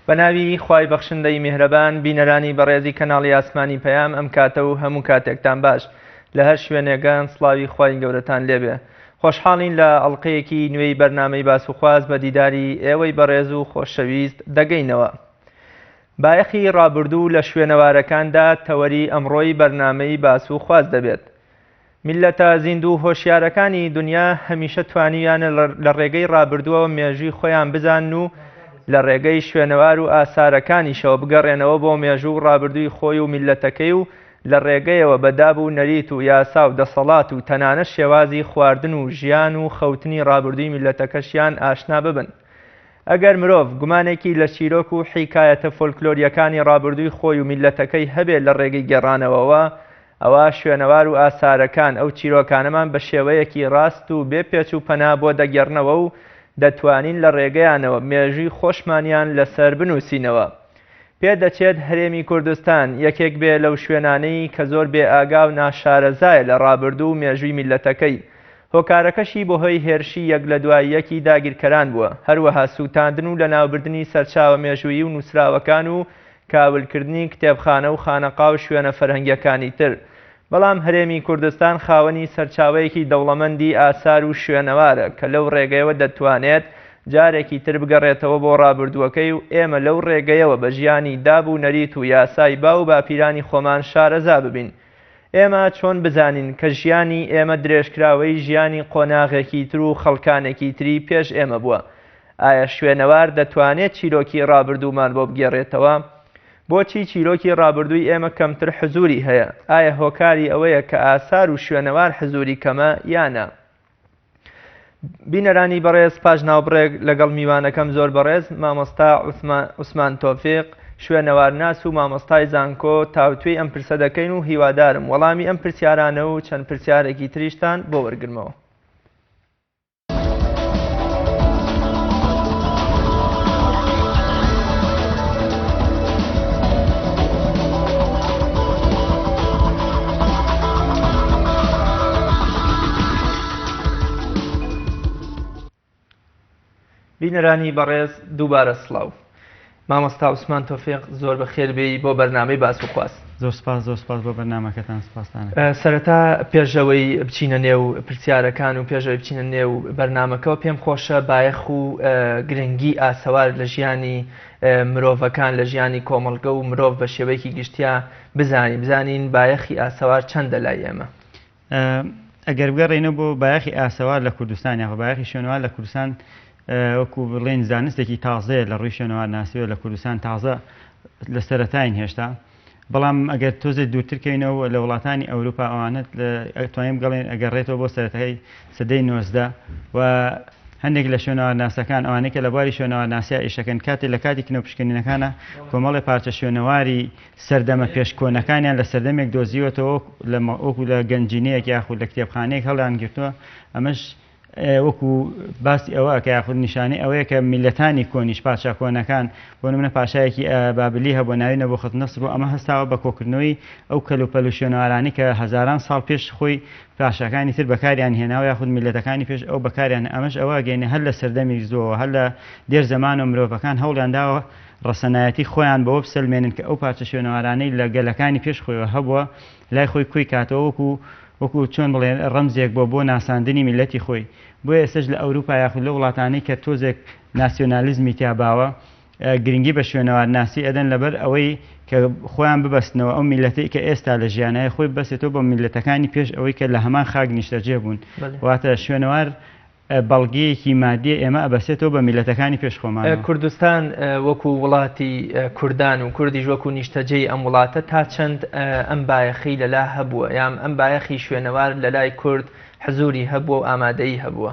بە ناوی خوای بەخشندەی میهرەبان بینەرانی بەڕێزی کەناڵی ئاسمانی پەیام ئەم کاتە و هەموو کاتێکتان باش لە هەر شوێنێکن سڵاوی خوای گەورەتان لێبێ خۆشحاڵین لە ئەڵلقەیەکی نوێی بەرنامەی باس و خواز بە دیداری ئێوەی بەڕێز و خۆشەویست دەگەینەوە بایەخی ڕابردوو لە شوێنەوارەکاندا تەوەری ئەمڕۆی بەرنامەی باس و خواز دەبێت میللەتە زیندوو و هۆشیارەکانی دونیا هەمیشە توانیویانە لە ڕێگەی ڕابردووەوە مێژووی خۆیان بزانن و لە ڕێگەی شوێنەوار و ئاسارەکانیشەوە بگەڕێنەوە بۆ مێژوو و ڕابردووی خۆی و میللەتەکەی و لە ڕێگەیەوە بە داب و نەریت و یاسا و دەسەڵات و تەنانەت شێوازی خواردن و ژیان و خەوتنی ڕابردووی میللەتەکەشیان ئاشنا ببن. ئەگەر مرۆڤ گومانێکی لە چیرۆک و حیکایەتە فۆلکلۆرییەکانی ڕابردووی خۆی و میللەتەکەی هەبێ لە ڕێگەی گێڕانەوەوە، ئەوا شوێنەوار و ئاسارەکان ئەو چیرۆکانەمان بە شێوەیەکی ڕاست و بێ پێچ و پەنا بۆ دەگێڕنەوە و دەتوانین لە ڕێگەیانەوە مێژووی خۆشمانیان لەسەر بنووسینەوە. پێدەچێت هەرێمی کوردستان یەکێک بێ لەو شوێنانەی کە زۆر بێ ئاگا و ناشارەزایە لە ڕابردوو و مێژووی میللەتەکەی. هۆکارەکەشی بەهۆی هێرشی یەک لە دوای یەکی داگیرکەران بووە، هەروەها سووتاندن و لەناوبردنی سەرچاوە مێژوویی و نووسراوەکان و کاولکردنی کتێبخانە و خانەقا و شوێنە فەرهەنگیەکانی تر. بەڵام هەرێمی کوردستان خاوەنی سەرچاوەیەکی دەوڵەمەندی ئاسار و شوێنەوارە کە لەو ڕێگەیەوە دەتوانێت جارێکی تر بگەڕێتەوە بۆ ڕابردووەکەی و ئێمە لەو ڕێگەیەوە بە ژیانی داب و نەریت و یاسای باو و باپیرانی خۆمان شارەزا ببین. ئێمە چۆن بزانین کە ژیانی ئێمە درێژکراوەی ژیانی قۆناغێکی تر و خەڵکانێکی تری پێش ئێمە بووە؟ ئایا شوێنەوار دەتوانێت چیرۆکی ڕابردوومان بۆ بگێڕێتەوە؟ بۆچی چیرۆکی ڕابردووی ئێمە کەمتر حزووری هەیە؟ ئایا هۆکاری ئەوەیە کە ئاسار و شوێنەوار حزووری کەمە یا نا؟ بینەرانی بەڕێز پاش ناوبڕێک لەگەڵ میوانەکەم زۆر بەڕێز مامۆستا عوسمان تۆفیق شوێنەوارناس و مامۆستای زانکۆ تاوتوێی ئەم پرسە دەکەین و هیوادارم وەڵامی ئەم پرسیارانە و چەند پرسیارێکی تریشتان بۆ وەرگرمەوە. بینەرانی بەڕێز دووبارە سڵاو. مامۆستا عوسمان تۆفیق زۆر بەخێر بێی بۆ بەرنامەی باس و خواست. زۆر سپاس زۆر سپاس بۆ بەرنامەکەتان سپاستان. سەرەتا پێشەوەی بچینە نێو پرسیارەکان و پێشەوەی بچینە نێو بەرنامەکەەوە پێم خۆشە بایەخ و گرنگی ئاسەوار لە ژیانی مرۆڤەکان لە ژیانی کۆمەڵگە و مرۆڤ بە شێوەیەکی گشتیا بزانین بزانین بایەخی ئاسەوار چەندە لای ئێمە. ئەگەر بگەڕێینەوە بۆ بایەخی ئاسەوار لە کوردستان یاخۆ بایەخی شوێنەوار لە کوردستان وەکو بڵێن زانستێکی تازەیە لە ڕووی شوێنەوار ناسیەوە لە کوردستان تازە لە سەرەتاین هێشتا بەڵام ئەگەر تۆزێک دوورتر کەینەوە لە وڵاتانی ئەوروپا ئەوانە توانین بگەڵێن ئەگەڕێتەوە بۆ سەرەتای سەدەی 19 و هەندێک لە شوێنەوارناسەکان ئەوانەی کە لە بواری شوێنەوارناسیا ئیشەکەن کاتێ لە کاتی کنە پشکنینەکانە کۆمەڵی پارچە شوێنەواری سەردەمە پێش کۆنەکانیان لە سەردەمێک دۆزیوەتەوە لە وەکو لە گەنجینەیەک یاخود لە کتێبخانەیەک هەڵیان گرتووە ئەمەش وەکو باسی ئەوە کە یاخود نیشانەی ئەوەیە کە میلەتانی کۆنیش پادشا کۆنەکان بۆ نمونە پاشایەکی بابلی هەبوو ناوی نەبوخذنەسر بوو ئەمە هەستاوە بە کۆکردنەوەی ئەو کەلوپەل و شوێنەوارانەی کە هەزاران ساڵ پێش خۆی پاشاکانی تر بەکاریان هێناوە یاخود میلەتەکانی پێش ئەو بەکاریان ئەمەش ئەوە گەینە هەر لە سەردەمی زۆوە هەر لە دێر زەمانەوە مرۆڤەکان هەوڵیان داوە ڕەسەنایەتی خۆیان بەوە بسەلمێنن کە ئەو پارچە شوێنەوارانەی لە گەلەکانی پێش خۆیەوە هەبووە لای خۆی کۆی کاتەوە وەکو وەکو چۆن بڵێن ڕەمزێک بووە بۆ ناساندنی میللەتی خۆی بۆیە ئێستەش لە ئەوروپا یاخود لەو وڵاتانەی کە تۆزێک ناسیۆنالیزمی تیا باوە گرنگی بە شوێنەوارناسی ئەدەن لەبەر ئەوەی کە خۆیان ببەستنەوە ئەو میللەتەی کە ئێستا لە ژیانایە خۆی ببەستێتەوە بە میللەتەکانی پێش ئەوەی کە لە هەمان خاک نیشتەجێ بوون واتە شوێنەوار بەڵگەیەکی مادیە ئێمە ئەبەسێتەوە بە میللەتەکانی پێش خۆمانەوە. کوردستان وەکو وڵاتی کوردان و کوردیش وەکو نیشتەجێی ئەم وڵاتە تا چەند ئەم بایەخەی لەلا هەبووە یان ئەم بایەخی شوێنەوار لەلای کورد حزوری هەبووە و ئامادەیی هەبووە؟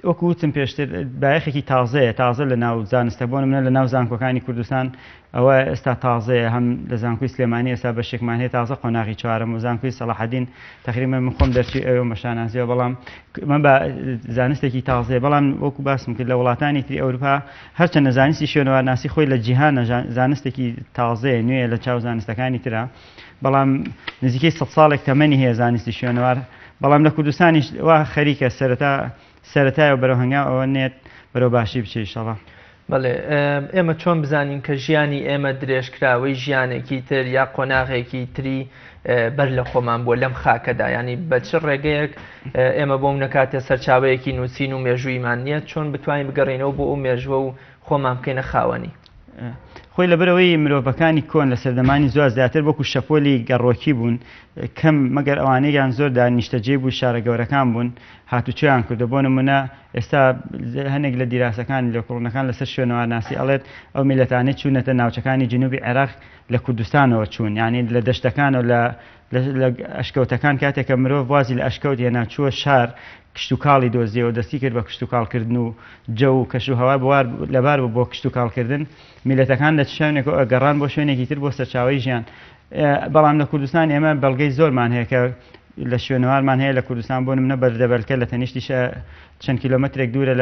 وەکو وتم پێشتر بایەخێکی تازەیە، تازە لە ناو زانستە بۆ نمونە لە ناو زانکۆکانی کوردستان ئەوە ئێستا تازەیە هەم لە زانکۆی سلێمانی ئێستا بەشێکمان هەیە تازە قۆناغی چوارەم و زانکۆی سەڵاحەدین تەقریبا من خۆم دەرچووی ئەوێم بە شانازیەوە بەڵام من بە زانستێکی تازەیە بەڵام وەکو باسم کرد لە وڵاتانی تری ئەوروپا هەرچەندە زانستی شوێنەوارناسی خۆی لە جیهانە زانستێکی تازەیە نوێیە لە چاو زانستەکانی ترە بەڵام نزیکەی سە ساڵێک تەمەنی هەیە زانستی شوێنەوار بەڵام لە کوردستانیش وا خەریکە سەرەتا سەرەتایە و بەرەو هەنگاو ئەوە نێت بەرەو باشی بچێ ئیشەڵا. بەڵێ ئێمە چۆن بزانین کە ژیانی ئێمە درێژکراوەی ژیانێکی تر یا قۆناغێکی تری بەر لە خۆمان بووە لەم خاکەدا ینی بە چ ڕێگەیەک ئێمە بۆم نەکاتێ سەرچاوەیەکی نووسین و مێژوویمان نییە چۆن بتوانین بگەڕینەوە بۆ ئەو مێژوە و خۆمان بکەینە خاوەنی. خۆی لەبەرئەوەی مرۆڤەکانی کۆن لە سەردەمانی زۆر زیاتر وەکو شەپۆلی گەڕۆکی بوون کەم مەگەر ئەوانەیان زۆر دا نیشتەجێ بوو شارە گەورەکان بوون هاتوچۆیان کردو بۆ نمونە ئێستا هەنێک لە دیراسەکان لێکۆڵینەکان لەسەر شوێنەوارناسی ئەڵێت ئەو میلەتانەی چوونەتە ناوچەکانی جنوبی عێراق لە کوردستانەوە چوون یعنی لە دەشتەکانەوە لە لە ئەشکەوتەکان کاتێک کە مرۆڤ وازی لە ئەشکەوت هێنا چووە شار کشتوکاڵی دۆزیەوە دەستی کرد بە کشتوکاڵکردن و جەو و کەش و هەوا بوار لەبار بوو بۆ کشتوکاڵکردن میلەتەکان لە شوێنێکەوە ئەگەڕان بۆ شوێنێکی تر بۆ سەرچاوەی ژیان بەڵام لە کوردستان ئێمە بەڵگەی زۆرمان هەیە کە لە شوێنەوارمان هەیە لە کوردستان بۆ نمونە بەردەبەلکە لە تەنیشتی چەند کیلۆمەترێک دوورە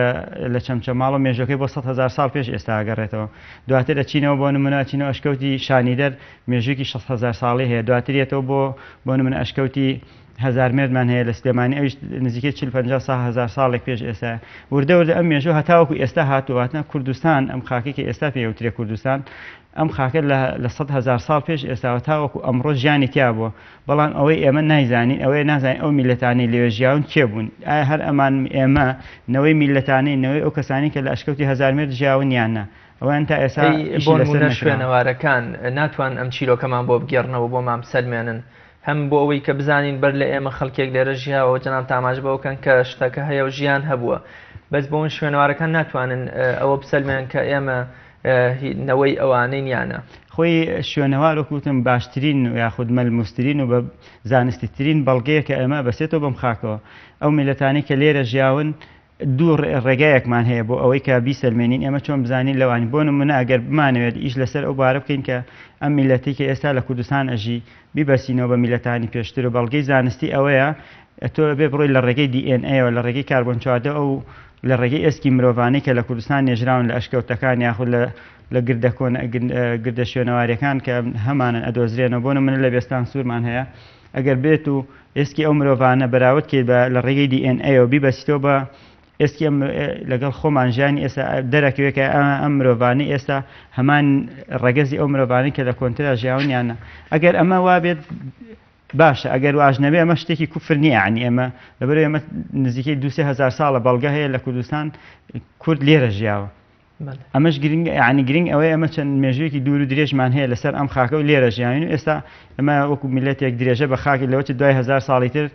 لە چەمچەماڵ و مێژوەکەی بۆ 100 هەزار ساڵ پێش ئێستا ئەگەڕێتەوە دواتر ئەچینەوە بۆ نمونە ئەچینەوە ئەشکەوتی شانیدەر مێژوویەکی 600 هەزار ساڵی هەیە دواتر یەتەوە بۆ بۆ نمونە ئەشکەوتی هەزارمێردمان هەیە لە سلێمانی ئەویش نزیکەی 40 50 سا هەزار ساڵێک پێش ئێستا وردە وردە ئەم مێژوو هەتاوەکو ئێستا هاتووە واتە کوردستان ئەم خاکەی کە ئێستا پێی ئەوترێ کوردستان ئەم خاکە لە لە 100 هەزار ساڵ پێش ئێستاوە تاوەکو ئەمڕۆ ژیانی تیا بووە بەڵام ئەوەی ئێمە نایزانین ئەوەیە نازانین ئەو میللەتانەی لەوێ ژیاون کێ بوون ئایا هەر ئەمان ئێمە نەوەی میللەتانەی نەوەی ئەو کەسانەی کە لە ئەشکەوتی هەزارمێرد ژیاون یان نا ئەوەیان تا ئێستا ئەی ئیشی بۆ لەسەر نموونە نەکراوە. شوێنەوارەکان ناتوانن ئەم چیرۆکەمان بۆ بگێڕنەوە بۆمان بسەلمێنن هەم بۆ ئەوەی کە بزانین بەر لە ئێمە خەڵکێک لێرە ژیاوە و جەنابت ئاماژە بەوە کەن کە شتەکە هەیە و ژیان هەبووە بەس بۆ من شوێنەوارەکان ناتوانن ئەوە بسەلمێنن کە ئێمە نەوەی ئەوانەین یان نا. خۆی شوێنەوار وەکو وتم باشترین و یاخود مەلموسترین و بە زانستیترین بەڵگەیە کە ئێمە ئەبەسێتەوە بەم خاکەوە ئەو میللەتانەی کە لێرە ژیاون دوو ڕێگایەکمان هەیە بۆ ئەوەی کە بیسەلمێنین ئێمە چۆن بزانین لەوانین بۆ نمونە ئەگەر بمانەوێت ئیش لەسەر ئەو بارە بکەین کە ئەم میللەتەی کە ئێستا لە کوردستان ئەژی بیبەستینەوە بە میللەتانی پێشتر و بەڵگەی زانستی ئەوەیە تۆ ئەبێ بڕۆی لە ڕێگەی دی ئێن ئەیەوە لە ڕێگەی کاربۆن 14 ئەو لە ڕێگەی ئێسکی مرۆڤانەی کە لە کوردستان نێژراون لە ئەشکەوتەکان یاخود لە لە گردە کۆن گردە شوێنەواریەکان کە هەمانن ئەدۆزرێنەوە بۆ نمونە لە بێستان سوورمان هەیە ئەگەر بێت و ئێسکی ئەو مرۆڤانە بەراورد کەیت بە لە ڕێگەی دی ئێن ئەیەوە بیبەستیتەوە بە ئێسکی ئەم لەگەڵ خۆمان ژیانی ئێستا دەرەکەوێت کە ئەم مرۆڤانەی ئێستا هەمان ڕەگەزی ئەو مرۆڤانەی کە لە کۆنترا ژیاون یان نا ئەگەر ئەمە وابێت باشە ئەگەر واش نەبێ ئەمە شتێکی کوفر نییە یعنی ئێمە لەبەر ئێمە نزیکەی دوسێ هەزار ساڵە بەڵگە هەیە لە کوردستان کورد لێرە ژیاوە ئەمەش گرنگ یعنی گرنگ ئەوەیە ئەمە چەند مێژوویەکی دوور و درێژمان هەیە لەسەر ئەم خاکە و لێرە ژیاوین و ئێستا ئەمە وەکو میلەتێک درێژە بە خاکی لەوە چ دوای هەزار ساڵی تر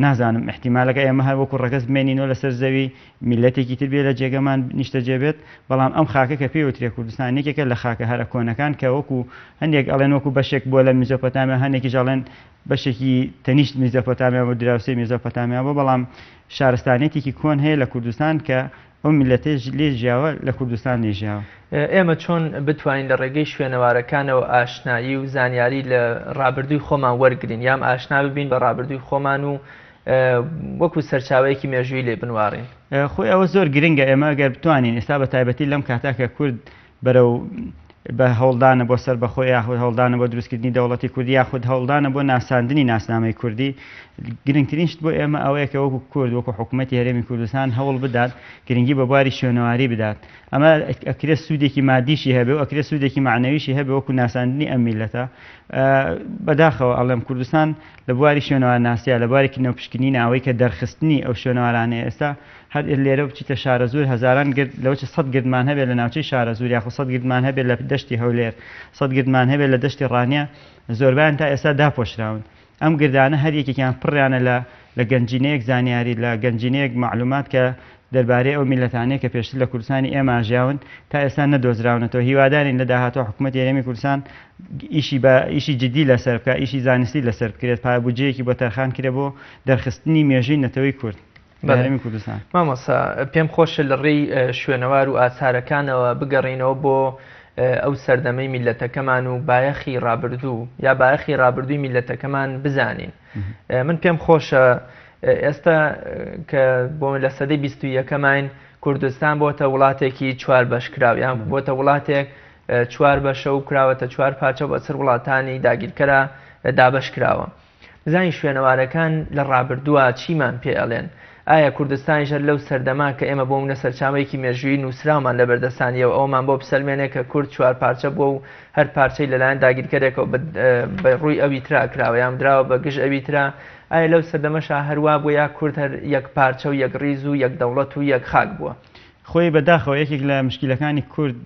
نازانم احتیمالەکە ئێمە هەر وەکو ڕەگەز بمێنینەوە لەسەر زەوی میلەتێکی تر بێ لە جێگەمان نیشتەجێ بێت بەڵام ئەم خاکە کە پێی وترێ کوردستان یەکێکە لە خاکە هەرە کۆنەکان کە وەکو هەندێک ئەڵێن وەکو بەشێک بووە لە میزۆپۆتامیا هەندێکیش ئەڵێن بەشێکی تەنیشت میزۆپۆتامیا بوو دراوسێی میزۆپۆتامیا بوو بەڵام شارستانیەتێکی کۆن هەیە لە کوردستان کە ئەو میللەتەی لێی ژیاوە لە کوردستان لێی ژیاوە. ئێمە چۆن بتوانین لە ڕێگەی شوێنەوارەکانەوە ئاشنایی و زانیاری لە ڕابردووی خۆمان وەرگرین یان ئاشنا ببین بە ڕابردووی خۆمان و وەکو سەرچاوەیەکی مێژووی لێ بنواڕین؟ خۆی ئەوە زۆر گرنگە ئێمە گەر بتوانین ئێستا بە تایبەتی لەم کاتە کە کورد بەرەو بە هەوڵدانە بۆ سەربەخۆ یاخود هەوڵدانە بۆ دروستکردنی دەوڵەتی کوردی یاخود هەوڵدانە بۆ ناساندنی ناسنامەی کوردی گرنگترین شت بۆ ئێمە ئەوەیە کە وەکو کورد وەکو حکوومەتی هەرێمی کوردستان هەوڵ بدات گرنگی بە بواری شوێنەواری بدات ئەمە ئەکرێ سوودێکی مادیشی هەبێ و ئەکرێ سوودێکی معنەویشی هەبێ وەکو ناساندنی ئەم میلەتە بەداخەوە ئەڵێم کوردستان لە بواری شوێنەوارناسیە لە بواری کردنەوە پشکنینە ئەوەی کە دەرخستنی ئەو شوێنەوارانەیە ئێستا هەر لێرەوە بچیتە شارەزوور هەزاران گرد لەوەچە سەت گردمان هەبێت لە ناوچەی شارەزوور یاخود سەت گردمان هەبێت لە دەشتی هەولێر سەت گردمان هەبێت لە دەشتی ڕانیە زۆربیان تا ئێستا داپۆشراون ئەم گردانە هەر یەکێکیان پڕیانە لە لە گەنجینەیەک زانیاری لە گەنجینەیەک مەعلومات کە دەربارەی ئەو میللەتانەی کە پێشتر لە کوردستانی ئێمە ژیاون تا ئێستا نەدۆزراونەتەوە هیوادارین لە داهاتوو حکوومەتی هەرێمی کوردستان ئیشی بە ئیشی جدی لەسەر بکە ئیشی زانستی لەسەر بکرێت پایە بودجەیەکی بۆ تەرخان کرێ بۆ دەرخستنی مێژووی نەتەوەی کورد لە هەرێمی کوردستان. مامۆستا پێم خۆشە لە ڕێی شوێنەوار و ئاسارەکانەوە بگەڕێینەوە بۆ ئەو سەردەمەی میللەتەکەمان و بایەخی ڕابردوو یا بایەخی ڕابردووی میللەتەکەمان بزانین. من پێم خۆشە ئێستا کە بۆ لە سەدەی 21ەکەماین کوردستان بۆتە وڵاتێکی چوار بەشکراو یان بۆتە وڵاتێک چوار بەشە و کراوەتە چوار پارچە بەسەر وڵاتانی داگیرکەرا دابەش کراوە. بزانین شوێنەوارەکان لە ڕابردووە چیمان پێ ئەڵێن؟ ئایا کوردستانیش هەر لەو سەردەمە کە ئێمە بۆ منە سەرچاوەیەکی مێژوویی نووسراومان لەبەردەستا نییە و ئەوەمان بۆ بسەلمێنێ کە کورد چوارپارچە بووە و هەر پارچەی لەلایەن داگیرکەرێکەوە بە ڕووی ئەوی ترا کراوە یان دراوە بە گژ ئەوی ترا، ئایا لەو سەردەمەشا هەر وا بووە یا کورد هەر یەک پارچە و یەک ڕیز و یەک دەوڵەت و یەک خاک بووە؟ خۆی بە داخەوە یەکێک لە مشکیلەکانی کورد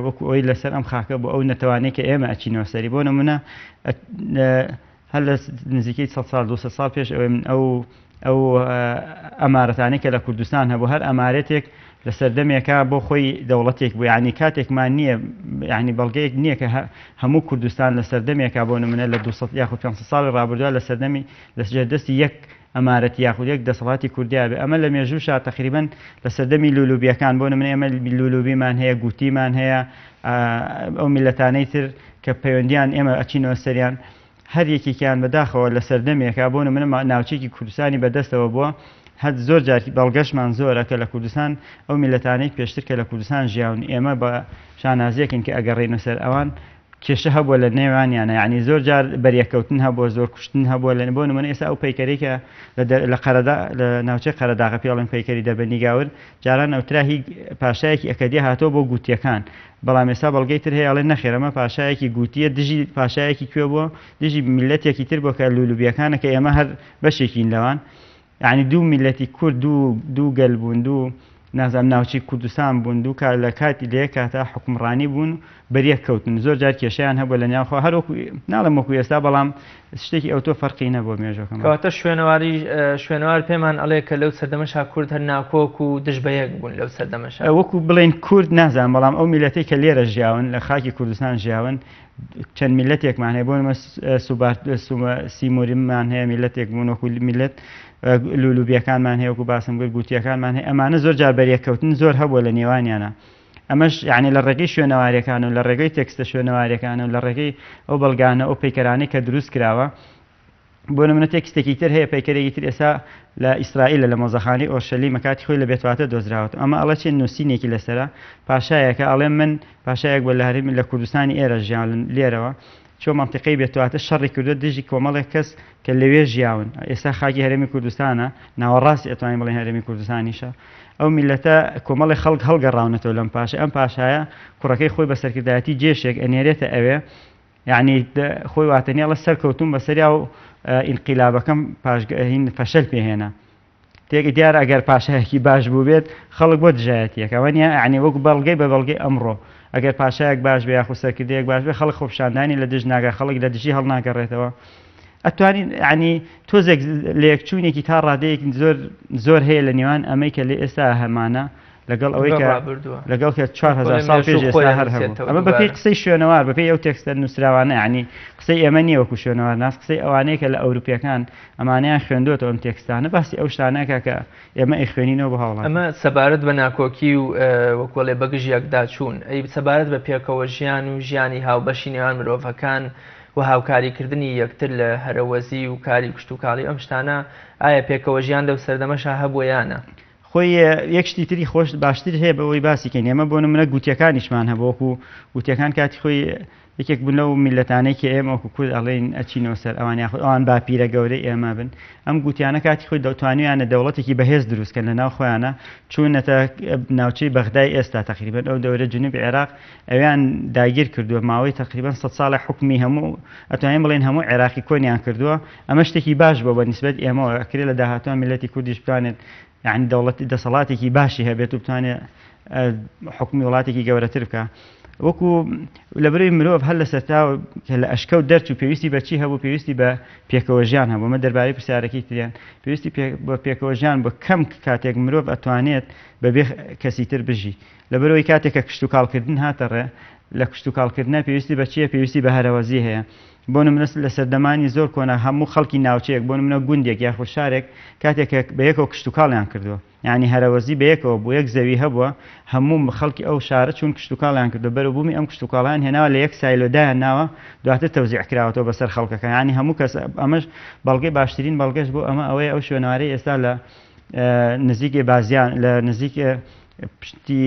وەکو ئەوەی لەسەر ئەم خاکە بۆ ئەو نەتەوانەی کە ئێمە ئەچینەوە سەری بۆ نمونە هەر لە نزیکەی 100 ساڵ 200 ساڵ پێش ئەوەی من ئەو ئەو ئەمارەتانەی کە لە کوردستان هەبوو هەر ئەمارەتێک لە سەردەمێکا بۆ خۆی دەوڵەتێک بوو یعنی کاتێکمان نییە یعنی بەڵگەیەک نییە کە هەموو کوردستان لە سەردەمێکا بۆ نمونە لە 200 یاخود 500 ساڵی ڕابردووە لە سەردەمی لە ژێر دەستی یەک ئەمارەت یاخود یەک دەسەڵاتی کوردیا بێ ئەمە لە مێژووشا تقریبا لە سەردەمی لولوبیەکان بۆ نمونە ئێمە لولوبیمان هەیە گوتیمان هەیە ئەو میلەتانەی تر کە پەیوەندیان ئێمە ئەچینەوە سەریان هەر یەکێکیان بەداخەوە لە سەردەمێکا بۆ نمونە ناوچەیەکی کوردستانی بەدەستەوە بووە هەر زۆر جار بەڵگەشمان زۆرە کە لە کوردستان ئەو میلەتانەی پێشتر کە لە کوردستان ژیاون ئێمە بە شانازیەکەین کە ئەگەڕێینە سەر ئەوان کێشە هەبووە لە نێوانیانە یعنی زۆر جار بەریەکەوتن هەبووە زۆر کوشتن هەبووە لە بۆ نمونە ئێستا ئەو پەیکەرەی کە لە قەرەدا لە ناوچەی قەرەداغە پێڵێن پەیکەری دەربەندی گاور جاران ئەوترا هی پاشایەکی ئەکەدیە هاتووە بۆ گوتیەکان بەڵام ئێستا بەڵگەی تر هەیە ئەڵێن نەخێر ئەمە پاشایەکی گوتیە دژی پاشایەکی کوێ بووە دژی میللەتێکی تر بووە کە لولوبیەکانە کە ئێمە هەر بەشێکین لەوان یعنی دوو میللەتی کورد دوو دوو گەل بوون دوو نازانم ناوچەی کوردستان بوون دوو کا لە کاتی لە یەک کاتا حوکمڕانی بوون بەریەک کەوتن زۆر جار کێشەیان هەبووە لە ناوخۆ هەر وەکو ناڵێم وەکو ئێستا بەڵام شتێکی ئەوتۆ فەرقی نەبووە مێژوەکەمان. کەواتە شوێنەواری شوێنەوار پێمان ئەڵێ کە لەو سەردەمەشا کورد هەر ناکۆک و دژ بە یەک بوون لەو سەردەمەشا. وەکو بڵێین کورد نازانم بەڵام ئەو میللەتەی کە لێرە ژیاون لە خاکی کوردستان ژیاون چەند میللەتێکمان هەیە بۆ نموونە سوبارت سیموریمان هەیە میللەتێک بوون وەکو میللەت لولوبیەکانمان هەیە وەکو باسم کرد گوتیەکانمان هەیە ئەمانە زۆر جار بەریەککەوتن زۆر هەبووە لە نێوانیانە ئەمەش یانی لە ڕێگەی شوێنەواریەکان و لە ڕێگەی تێکستە شوێنەواریەکان و لە ڕێگەی ئەو بەڵگانە ئەو پەیکەرانەی کە دروست کراوە بۆ نمونە تێکستێکی تر هەیە پەیکەرێکی تر ئێستا لە ئیسرائیل لە مۆزەخانەی ئۆرشەلیمە کاتی خۆی لە بێتواتە دۆزراوەتەوە ئەمە ئەڵێ چێ نووسینێکی لەسەرە پاشایەکە ئەڵێ من پاشایەک بۆ لە هەرێمی لە کوردستانی ئێرە ژیان لێرەوە چۆ مەنتیقەی بێتواتە شەڕی کردووە دژی کۆمەڵێک کەس کە لەوێ ژیاون ئێستا خاکی هەرێمی کوردستانە ناوەڕاستی ئەتوانین بڵێین هەرێمی کوردستانیشە ئەو میلەتە کۆمەڵێک خەڵک هەڵگەڕاونەتەوە لەم پاشا ئەم پاشایە کوڕەکەی خۆی بە سەرکردایەتی جێشێک ئەنێرێتە ئەوێ یعنی خۆی واتەنی ئەڵێ سەرکەوتوم بەسەریا و ئینقیلابەکەم پاشگەهین فەشەل پێهێنا تێک دیارە ئەگەر پاشایەکی باش بووبێت خەڵک بۆ دژایەتیەکە وەنیە یعنی وەک بەڵگەی بە بەڵگەی ئەمڕۆ ئەگەر پاشایەک باش بێ یاخود سەرکردەیەک باش بێ خەڵک خۆپیشاندانی لە دژ ناگا خەڵک لە دژی هەڵناگەڕێتەوە ئەتوانین ینی تۆزێک لەیەکچوونێکی تا ڕادەیەک زۆر زۆر هەیە لە نێوان ئەمەی کە لە ئێستا هەمانە لەگەڵ ئەوەی کە لەگەڵ کە 4هزار ساڵ پێش ئێستا هەر هەبوو ئەمە بەپێی قسەی شوێنەوار بەپێی ئەو تێکستە نووسراوانە ینی قسەی ئێمە نییە وەکو شوێنەوار ناس قسەی ئەوانەیە کە لە ئەوروپیەکان ئەمانەیان خوێندووەتەوە ئەم تێکستانە باسی ئەو شتانەکە کە ئێمە ئەیخوێنینەوە بۆ هاوڵاتی. ئەمە سەبارەت بە ناکۆکی و وەکو ئەڵێ بەگژ یەکداچوون، ئەی سەبارەت بە پێکەوە ژیان و ژیانی هاوبەشی نێوان مرۆڤەکان و هاوکاریکردنی یەکتر لە هەرەوەزی و کاری کشتوکاڵی و ئەم شتانە، ئایا پێکەوە ژیان لەو سەردەمەشا هەبووە یا نا؟ خۆی یەک شتی تری خۆش باشتر هەیە بەوەی باسی کەین ئێمە بۆ نمونە گوتیەکانیشمان هەبوو وەکو گوتیەکان کاتی خۆی یەکێک بوون لەو میللەتانەی کە ئێمە وەکو کورد ئەڵێین ئەچینەوە سەر ئەوان یاخود ئەوان باپیرە گەورەی ئێمە بن ئەم گوتیانە کاتی خۆی توانیویانە دەوڵەتێکی بەهێز دروست کەن لە ناو خۆیانە چوونەتە ناوچەی بەغدای ئێستا تقریبا ئەو دەورە جنوبی عێراق ئەویان داگیر کردووە ماوەی تقریبا سە ساڵە حکومی هەموو ئەتوانین بڵێن هەموو عێراقی کۆنیان کردووە ئەمە شتێکی باش بۆ بە نیسبەت ئێمەوە ئەکرێ لە داهاتوان میللەتی کوردیش بتوانێت یعنی دەوڵەتی دەسەڵاتێکی باشی هەبێت و بتوانێت حکومی وڵاتێکی گەورەتر بکە وەکو لەبەرەی مرۆڤ هەر لە سەرتا کە لە ئەشکەوت دەرچوو پێویستی بە چی هەبوو پێویستی بە پێکەوە ژیان هەبوو ئەمە دەربارەی پرسیارەکەی تریان پێویستی بە پێکەوە ژیان بە کەم کاتێک مرۆڤ ئەتوانێت بەبێ کەسی تر بژی لەبەرەوەی کاتێک کە کشتوکاڵکردن هاتە ڕێ لە کشتوکاڵکردنە پێویستی بە چییە پێویستی بە هەرەوەزی هەیە بۆ نمونە لە سەردەمانی زۆر کۆنا هەموو خەڵکی ناوچەیەک بۆ نمونە گوندێک یاخود شارێک کاتێک کە بەیەکەوە کشتوکاڵیان کردووە یانی هەرەوەزی بەیەکەوە بوو یەک زەوی هەبووە هەموو خەڵکی ئەو شارە چوون کشتوکاڵیان کردووە بەروبوومی ئەم کشتوکاڵیان هێناوە لە یەک سایلۆ دایان ناوە دواتر تەوزیع کراوەتەوە بەسەر خەڵکەکە یانی هەموو کەس ئەمەش بەڵگەی باشترین بەڵگەش بۆ ئەمە ئەوەیە ئەو شوێنەوارەی ئێستا لە نزیک بازیان لە نزیک پشتی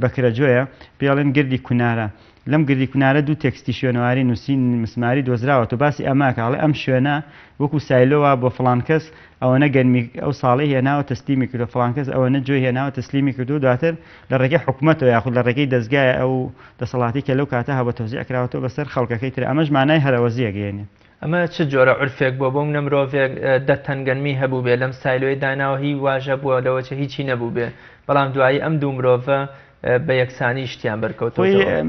بەکرەجۆیە پێڵێن گردی کونارە. لەم گردی کونارە دوو تێکستی شوێنەواری نووسین مسماری دۆزراوەتەوە باسی ئەمە ئەکا ئەڵێ ئەم شوێنە وەکو silo وا بۆ فڵان کەس ئەوەنە گەنمی ئەو ساڵەی هێناوە تەسلیمی کردووە فڵان کەس ئەوەنە جۆی هێناوە تەسلیمی کردووە دواتر لە ڕێگەی حکومەتەوە یاخود لە ڕێگەی دەزگایە ئەو دەسەڵاتی کە لەو کاتە هەبووە تەوزیع کراوەتەوە بەسەر خەڵکەکەی تر ئەمەش مانای هەرەوەزی ئەگەیەنێ. ئەمە چ جۆرە عورفێک بووە بۆ منە مرۆڤێک دە تەن گەنمی هەبووبێ لەم silo ی داناوە هی واش هەبووە لەوەچێ هیچی نەبووبێ بەڵام دوایی ئەم دوو مرۆڤە بە یەکسانی شتیان خۆی بەرکەوتۆتەوە.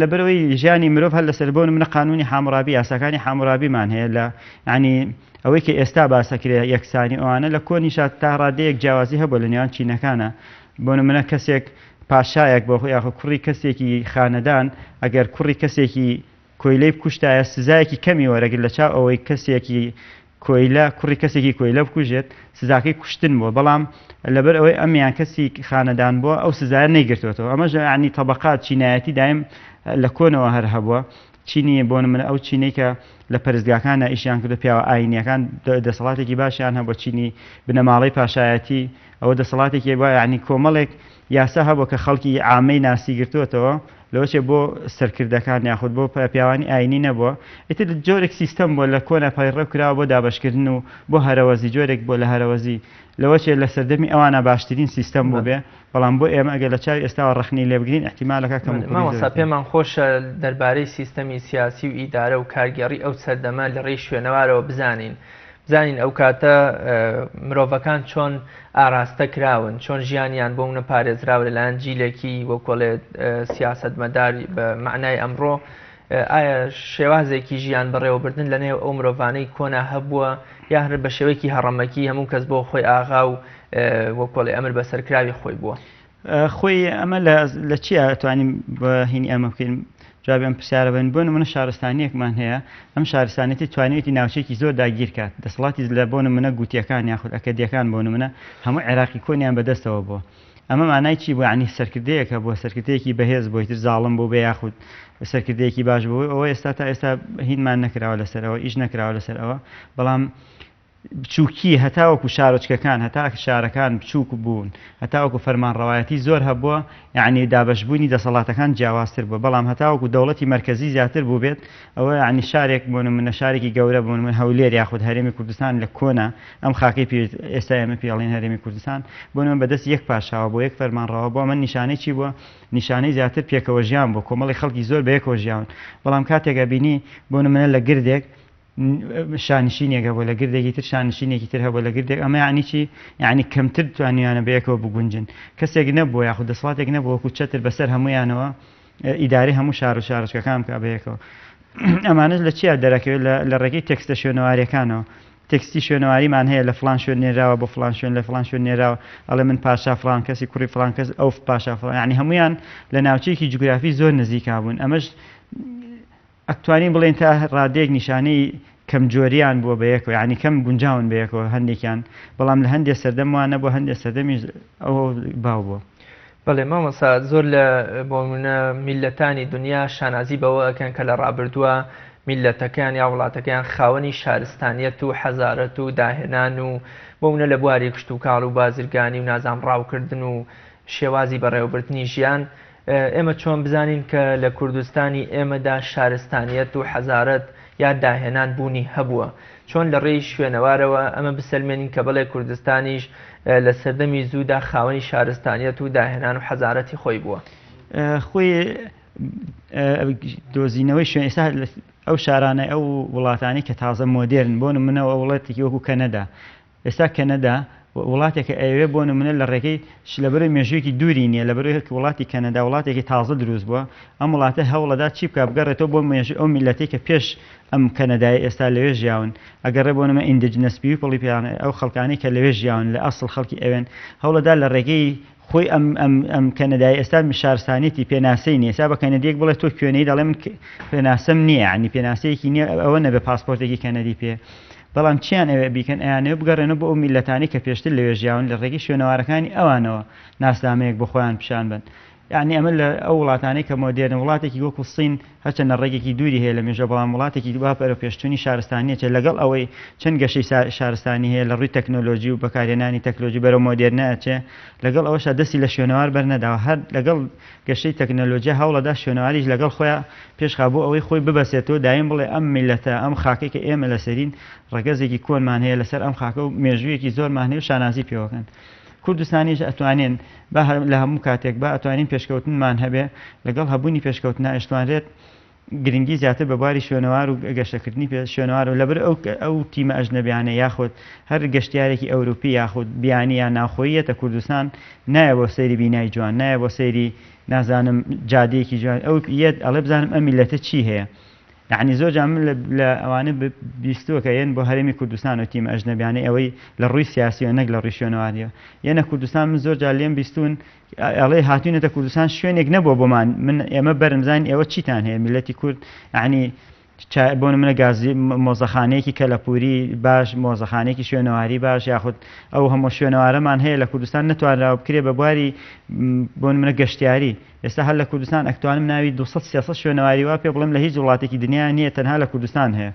لەبەرئەوەی ژیانی مرۆڤ هەر لەسەر بۆ نمونە قانونی حاموڕابی یاساکانی حاموڕابیمان هەیە لە یانی ئەوەی کە ئێستا باسەکرێ یەکسانی ئەوانە لە کۆنیشا تا ڕادەیەک جیاوازی هەبووە لە نێوان چینەکانە بۆ نمونە کەسێک پاشایەک بۆ یاخۆ کوڕی کەسێکی خانەدان ئەگەر کوڕی کەسێکی کۆیلەی بکوشتایە سزایەکی کەمی وەرەگرت لە چاو ئەوەی کەسێکی کۆیلە کوڕی کەسێکی کۆیلە بکوژێت سزاکەی کوشتن بووە بەڵام لەبەر ئەوەی ئەمیان کەسی خانەدان بووە ئەو سزایە نەیگرتوێتەوە ئەمەش یعنی تەبەقات چینایەتی دایم لە کۆنەوە هەر هەبووە چینی بۆ نمونە ئەو چینەی کە لە پەرستگاکانە ئیشیان کردو پیاوە ئاینیەکان دەسەڵاتێکی باشیان هەبوو چینی بنەماڵەی پاشایەتی ئەوە دەسەڵاتێکی بە یعنی کۆمەڵێک یاسا هەبوو کە خەڵکی عامەی ناسی گرتووەتەوە لەوەچێ بۆ سەرکردەکان یاخود بۆ پیاوانی ئاینی نەبووە ئیتر جۆرێک سیستەم بووە لە کۆنا پەیڕەو کراوە بۆ دابەشکردن و بۆ هەرەوەزی جۆرێک بووە لە هەرەوەزی لەوەچێ لە سەردەمی ئەوانە باشترین سیستەم بووبێ بەڵام بۆ ئێمە ئەگەر لە چاوی ئێستاوە ڕەخنەی لێ بگرین ئیحتیمالەکە کەموکوڕی زۆری مامۆستا تێدا. پێمان خۆشە دەربارەی سیستەمی سیاسی و ئیدارە و کارگێڕی ئەو سەردەمە لە ڕێی شوێنەوارەوە بزانین بزانین ئەو کاتە مرۆڤەکان چۆن ئاراستە کراون، چۆن ژیانیان بۆ منە پارێزراوە لەلایەن جیلێکی وەکۆڵێ سیاسەتمەدار بە مەعنای ئەمڕۆ، ئایا شێوازێکی ژیان بەڕێوەبردن لە نێو ئەو مرۆڤانەی کۆنا هەبووە یا هەر بە شێوەیەکی هەڕەمەکی هەموو کەس بۆ خۆی ئاغا و وەکۆڵێ ئەمر بەسەرکراوی خۆی بووە؟ خۆی ئەمە لە چیا ئەتوانین بە هینی ئەمە بکەین جوابی ئەم پرسیارە بن بۆ نمونە شارستانیەکمان هەیە ئەم شارستانێتی توانیوێتی ناوچێکی زۆر داگیر کات دەسەڵاتی لە بۆ نمونە گوتیەکان یاخود ئەکەدیەکان بۆ نمونە هەموو عێراقی کۆنیان بەدەستەوە بووە ئەمە مانای چی بوو یعنی سەرکردەیەک هەبووە سەرکردەیەکی بەهێز بۆی تر زاڵم بوو بێ یاخود سەرکردەیەکی باش بوو ئەوە ئێستا تا ئێستا هینمان نەکراوە لەسەر ئەوە ئیش نەکراوە لەسەر ئەوە بەڵام بچووکی هەتاوەکو شارۆچکەکان هەتا شارەکان بچووک بوون هەتاوەکو فەرمانڕەوایەتی زۆر هەبووە یەعنی دابەشبوونی دەسەڵاتەکان جیاوازتر بووە بەڵام هەتاوەکو دەوڵەتی مەرکەزی زیاتر بووبێت ئەوە یەعنی شارێک بۆ نمونە شارێکی گەورە بۆ نمونە هەولێر یاخود هەرێمی کوردستان لە کۆنا ئەم خاکەی پێ ئێستا ئێمە پێی ئەڵێین هەرێمی کوردستان بۆ نمونە بەدەست یەک پاشاوە بۆ یەک فەرمانڕەوا بۆ ئەمە نیشانەی چی بووە نیشانەی زیاتر پێکەوە ژیان بووە کۆمەڵی خەڵکی زۆر بەیەکەوە ژیاون بەڵام کاتێک ئەبینی بۆ نمونە لە گردێک شانشینێک هەبوو لە گردێکی تر شانشینێکی تر هەبوو لە گردێک ئەمە یعنی چی یعنی کەمتر توانیانە بەیەکەوە بگونجن کەسێک نەبووە یاخود دەسەڵاتێک نەبوو وەکو چەتر بەسەر هەمویانەوە ئیداری هەموو شار و شارۆچکەکان بکە بەیەکەوە ئەمانەش لە چیا دەرەکەوێت لە ڕێگەی تێکستە شوێنەواریەکانەوە تێکستی شوێنەواریمان هەیە لە فلان شوێن نێراوە بۆ فلان شوێن لە فلان شوێن نێراوە ئەڵێ من پاشا فلان کەسی کوڕی فلان کەس ئەو پاشا فلان یعنی هەمویان لە ناوچەیەکی جوگرافی زۆر نزیکا بوون ئەمەش ئەتوانین بڵێین تا ڕادەیەک نیشانەی کەم جۆریان بووە بە یەکەوە یانی کەم گونجاون بە یەکەوە هەندێکیان بەڵام لە هەندێ سەردەم وا نەبووە هەندێ سەردەمیش ئەوە باو بووە. بەڵێ مامۆستا زۆر لە بۆ نمونە میللەتانی دونیا شانازی بەوە ئەکەن کە لە ڕابردووە میللەتەکەیان یا وڵاتەکەیان خاوەنی شارستانیەت و حەزارەت و داهێنان و بۆ منە لە بواری کشتوکاڵ و بازرگانی و نازام ڕاوکردن و شێوازی بەڕێوەبردنی ژیان ئێمە چۆن بزانین کە لە کوردستانی ئێمەدا شارستانیەت و حەزارەت یا داهێنان بوونی هەبووە؟ چۆن لە ڕێی شوێنەوارەوە ئەمە بسەلمێنین کە بەڵێ کوردستانیش لە سەردەمی زوودا خاوەنی شارستانیەت و داهێنان و حەزارەتی خۆی بووە؟ خۆی دۆزینەوەی شوێن ئێستا ئەو شارانەی ئەو وڵاتانەی کە تازە مۆدێرن بۆ نمونە وڵاتێکی وەکو کەنەدا ئێستا کەنەدا وڵاتێکە ئەیەوێ بۆ نمونە لە ڕێگەی لەبەرەی مێژوویەکی دووری نییە لەبەرەی هەرکە وڵاتی کەنەدا وڵاتێکی تازە دروست بووە ئەم وڵاتە هەوڵەدا چی بکا بگەڕێتەوە بۆ مێژوو ئەو میللەتەی کە پێش ئەم کەنەدای ئێستا لەوێ ژیاون ئەگەڕێ بۆ نمە indigenous people ی پێیان ئەو خەڵکانەی کە لەوێ ژیاون لە ئەسڵ خەڵکی ئەوێن هەوڵەدا لە ڕێگەی خۆی ئەم ئەم ئەم کەنەدای ئێستا شارستانیەتی پێناسەی نیە ئێستا بە کەنەدیەک بڵێ تۆ کوێنەی دەڵێ من پێناسەم نییە یعنی پێناسەیەکی نییە ئەوە نەبێ پاسپۆرتێکی کەنەدی پێ بەڵام چیان ئەوێ بیکەن ئەیانەوێ بگەڕێنەوە بۆ ئەو میللەتانەی کە پێشتر لەوێ ژیاون لە ڕێگەی شوێنەوارەکانی ئەوانەوە ناسنامەیەک بۆ خۆیان پیشان بەن. یانی ئەمە لە ئەو وڵاتانەی کە مۆدێرن وڵاتێکی وەکو سین هەرچەندە ڕێگێکی دووری هەیە لە مێژوە بەڵام وڵاتێکی وا بەرەو پێشچوونی شارستانیە چێت لەگەڵ ئەوەی چەند گەشەی شارستانی هەیە لە ڕووی تەکنۆلۆژی و بەکارهێنانی تەکنۆلۆژی بەرەو مۆدێرنە ئەچێ لەگەڵ ئەوەشا دەستی لە شوێنەوار بەرنەداوە هەر لەگەڵ گەشەی تەکنۆلۆژیا هەوڵەدا شوێنەواریش لەگەڵ خۆیا پێشخا بۆ ئەوەی خۆی ببەسێتەوە دایم بڵێ ئەم میللەتە ئەم خاکەی کە ئێمە لەسەرین ڕەگەزێکی کۆنمان هەیە لەسەر ئەم خاکە و مێژوویەکی زۆرمان هەیە و شانازی پێوەکەن. کوردستانیش ئەتوانێن با لە هەموو کاتێک با ئەتوانین پێشکەوتنمان هەبێ لەگەڵ هەبوونی پێشکەوتنا ئەشتوانرێت گرنگی زیاتر بە بواری شوێنەوار و گەشەکردنی پێ شوێنەوار و لەبەر ئەو ئەو تیمە ئەژنەبیانە یاخود هەر گەشتیارێکی ئەوروپی یاخود بیانی یا ناوخۆییەتە کوردستان نایە بۆ سەیری بینای جوان نایە بۆ سەیری نازانم جادەیەکی جوان ئەو یەت ئەڵێ بزانم ئەم میلەتە چی هەیە یەعنی زۆر جار من لە ئەوانە بیستووە کە یەن بۆ هەرێمی کوردستان و تیمە ئەژنەبیانەی ئەوەی لە ڕووی سیاسیەوە نەک لە ڕووی شوێنەواریەوە یەنە کوردستان من زۆر جار لێم بیستوون ئەڵێ هاتوینەتە کوردستان شوێنێک نەبووە بۆمان من ئێمە بەرم زانین ئێوە چیتان هەیە میلەتی کورد یعنی بۆ نمونە گازی مۆزەخانەیەکی کەلەپوری باش مۆزەخانەیەکی شوێنەواری باش یاخود ئەو هەموو شوێنەوارەمان هەیە لە کوردستان نەتوانراوە بکرێ بە بواری بۆ نمونە گەشتیاری ئێستا هەر لە کوردستان ئەکتوانم ناوی 200 300 شوێنەواری وا پێ بڵێم لە هیچ وڵاتێکی دنیا نییە تەنها لە کوردستان هەیە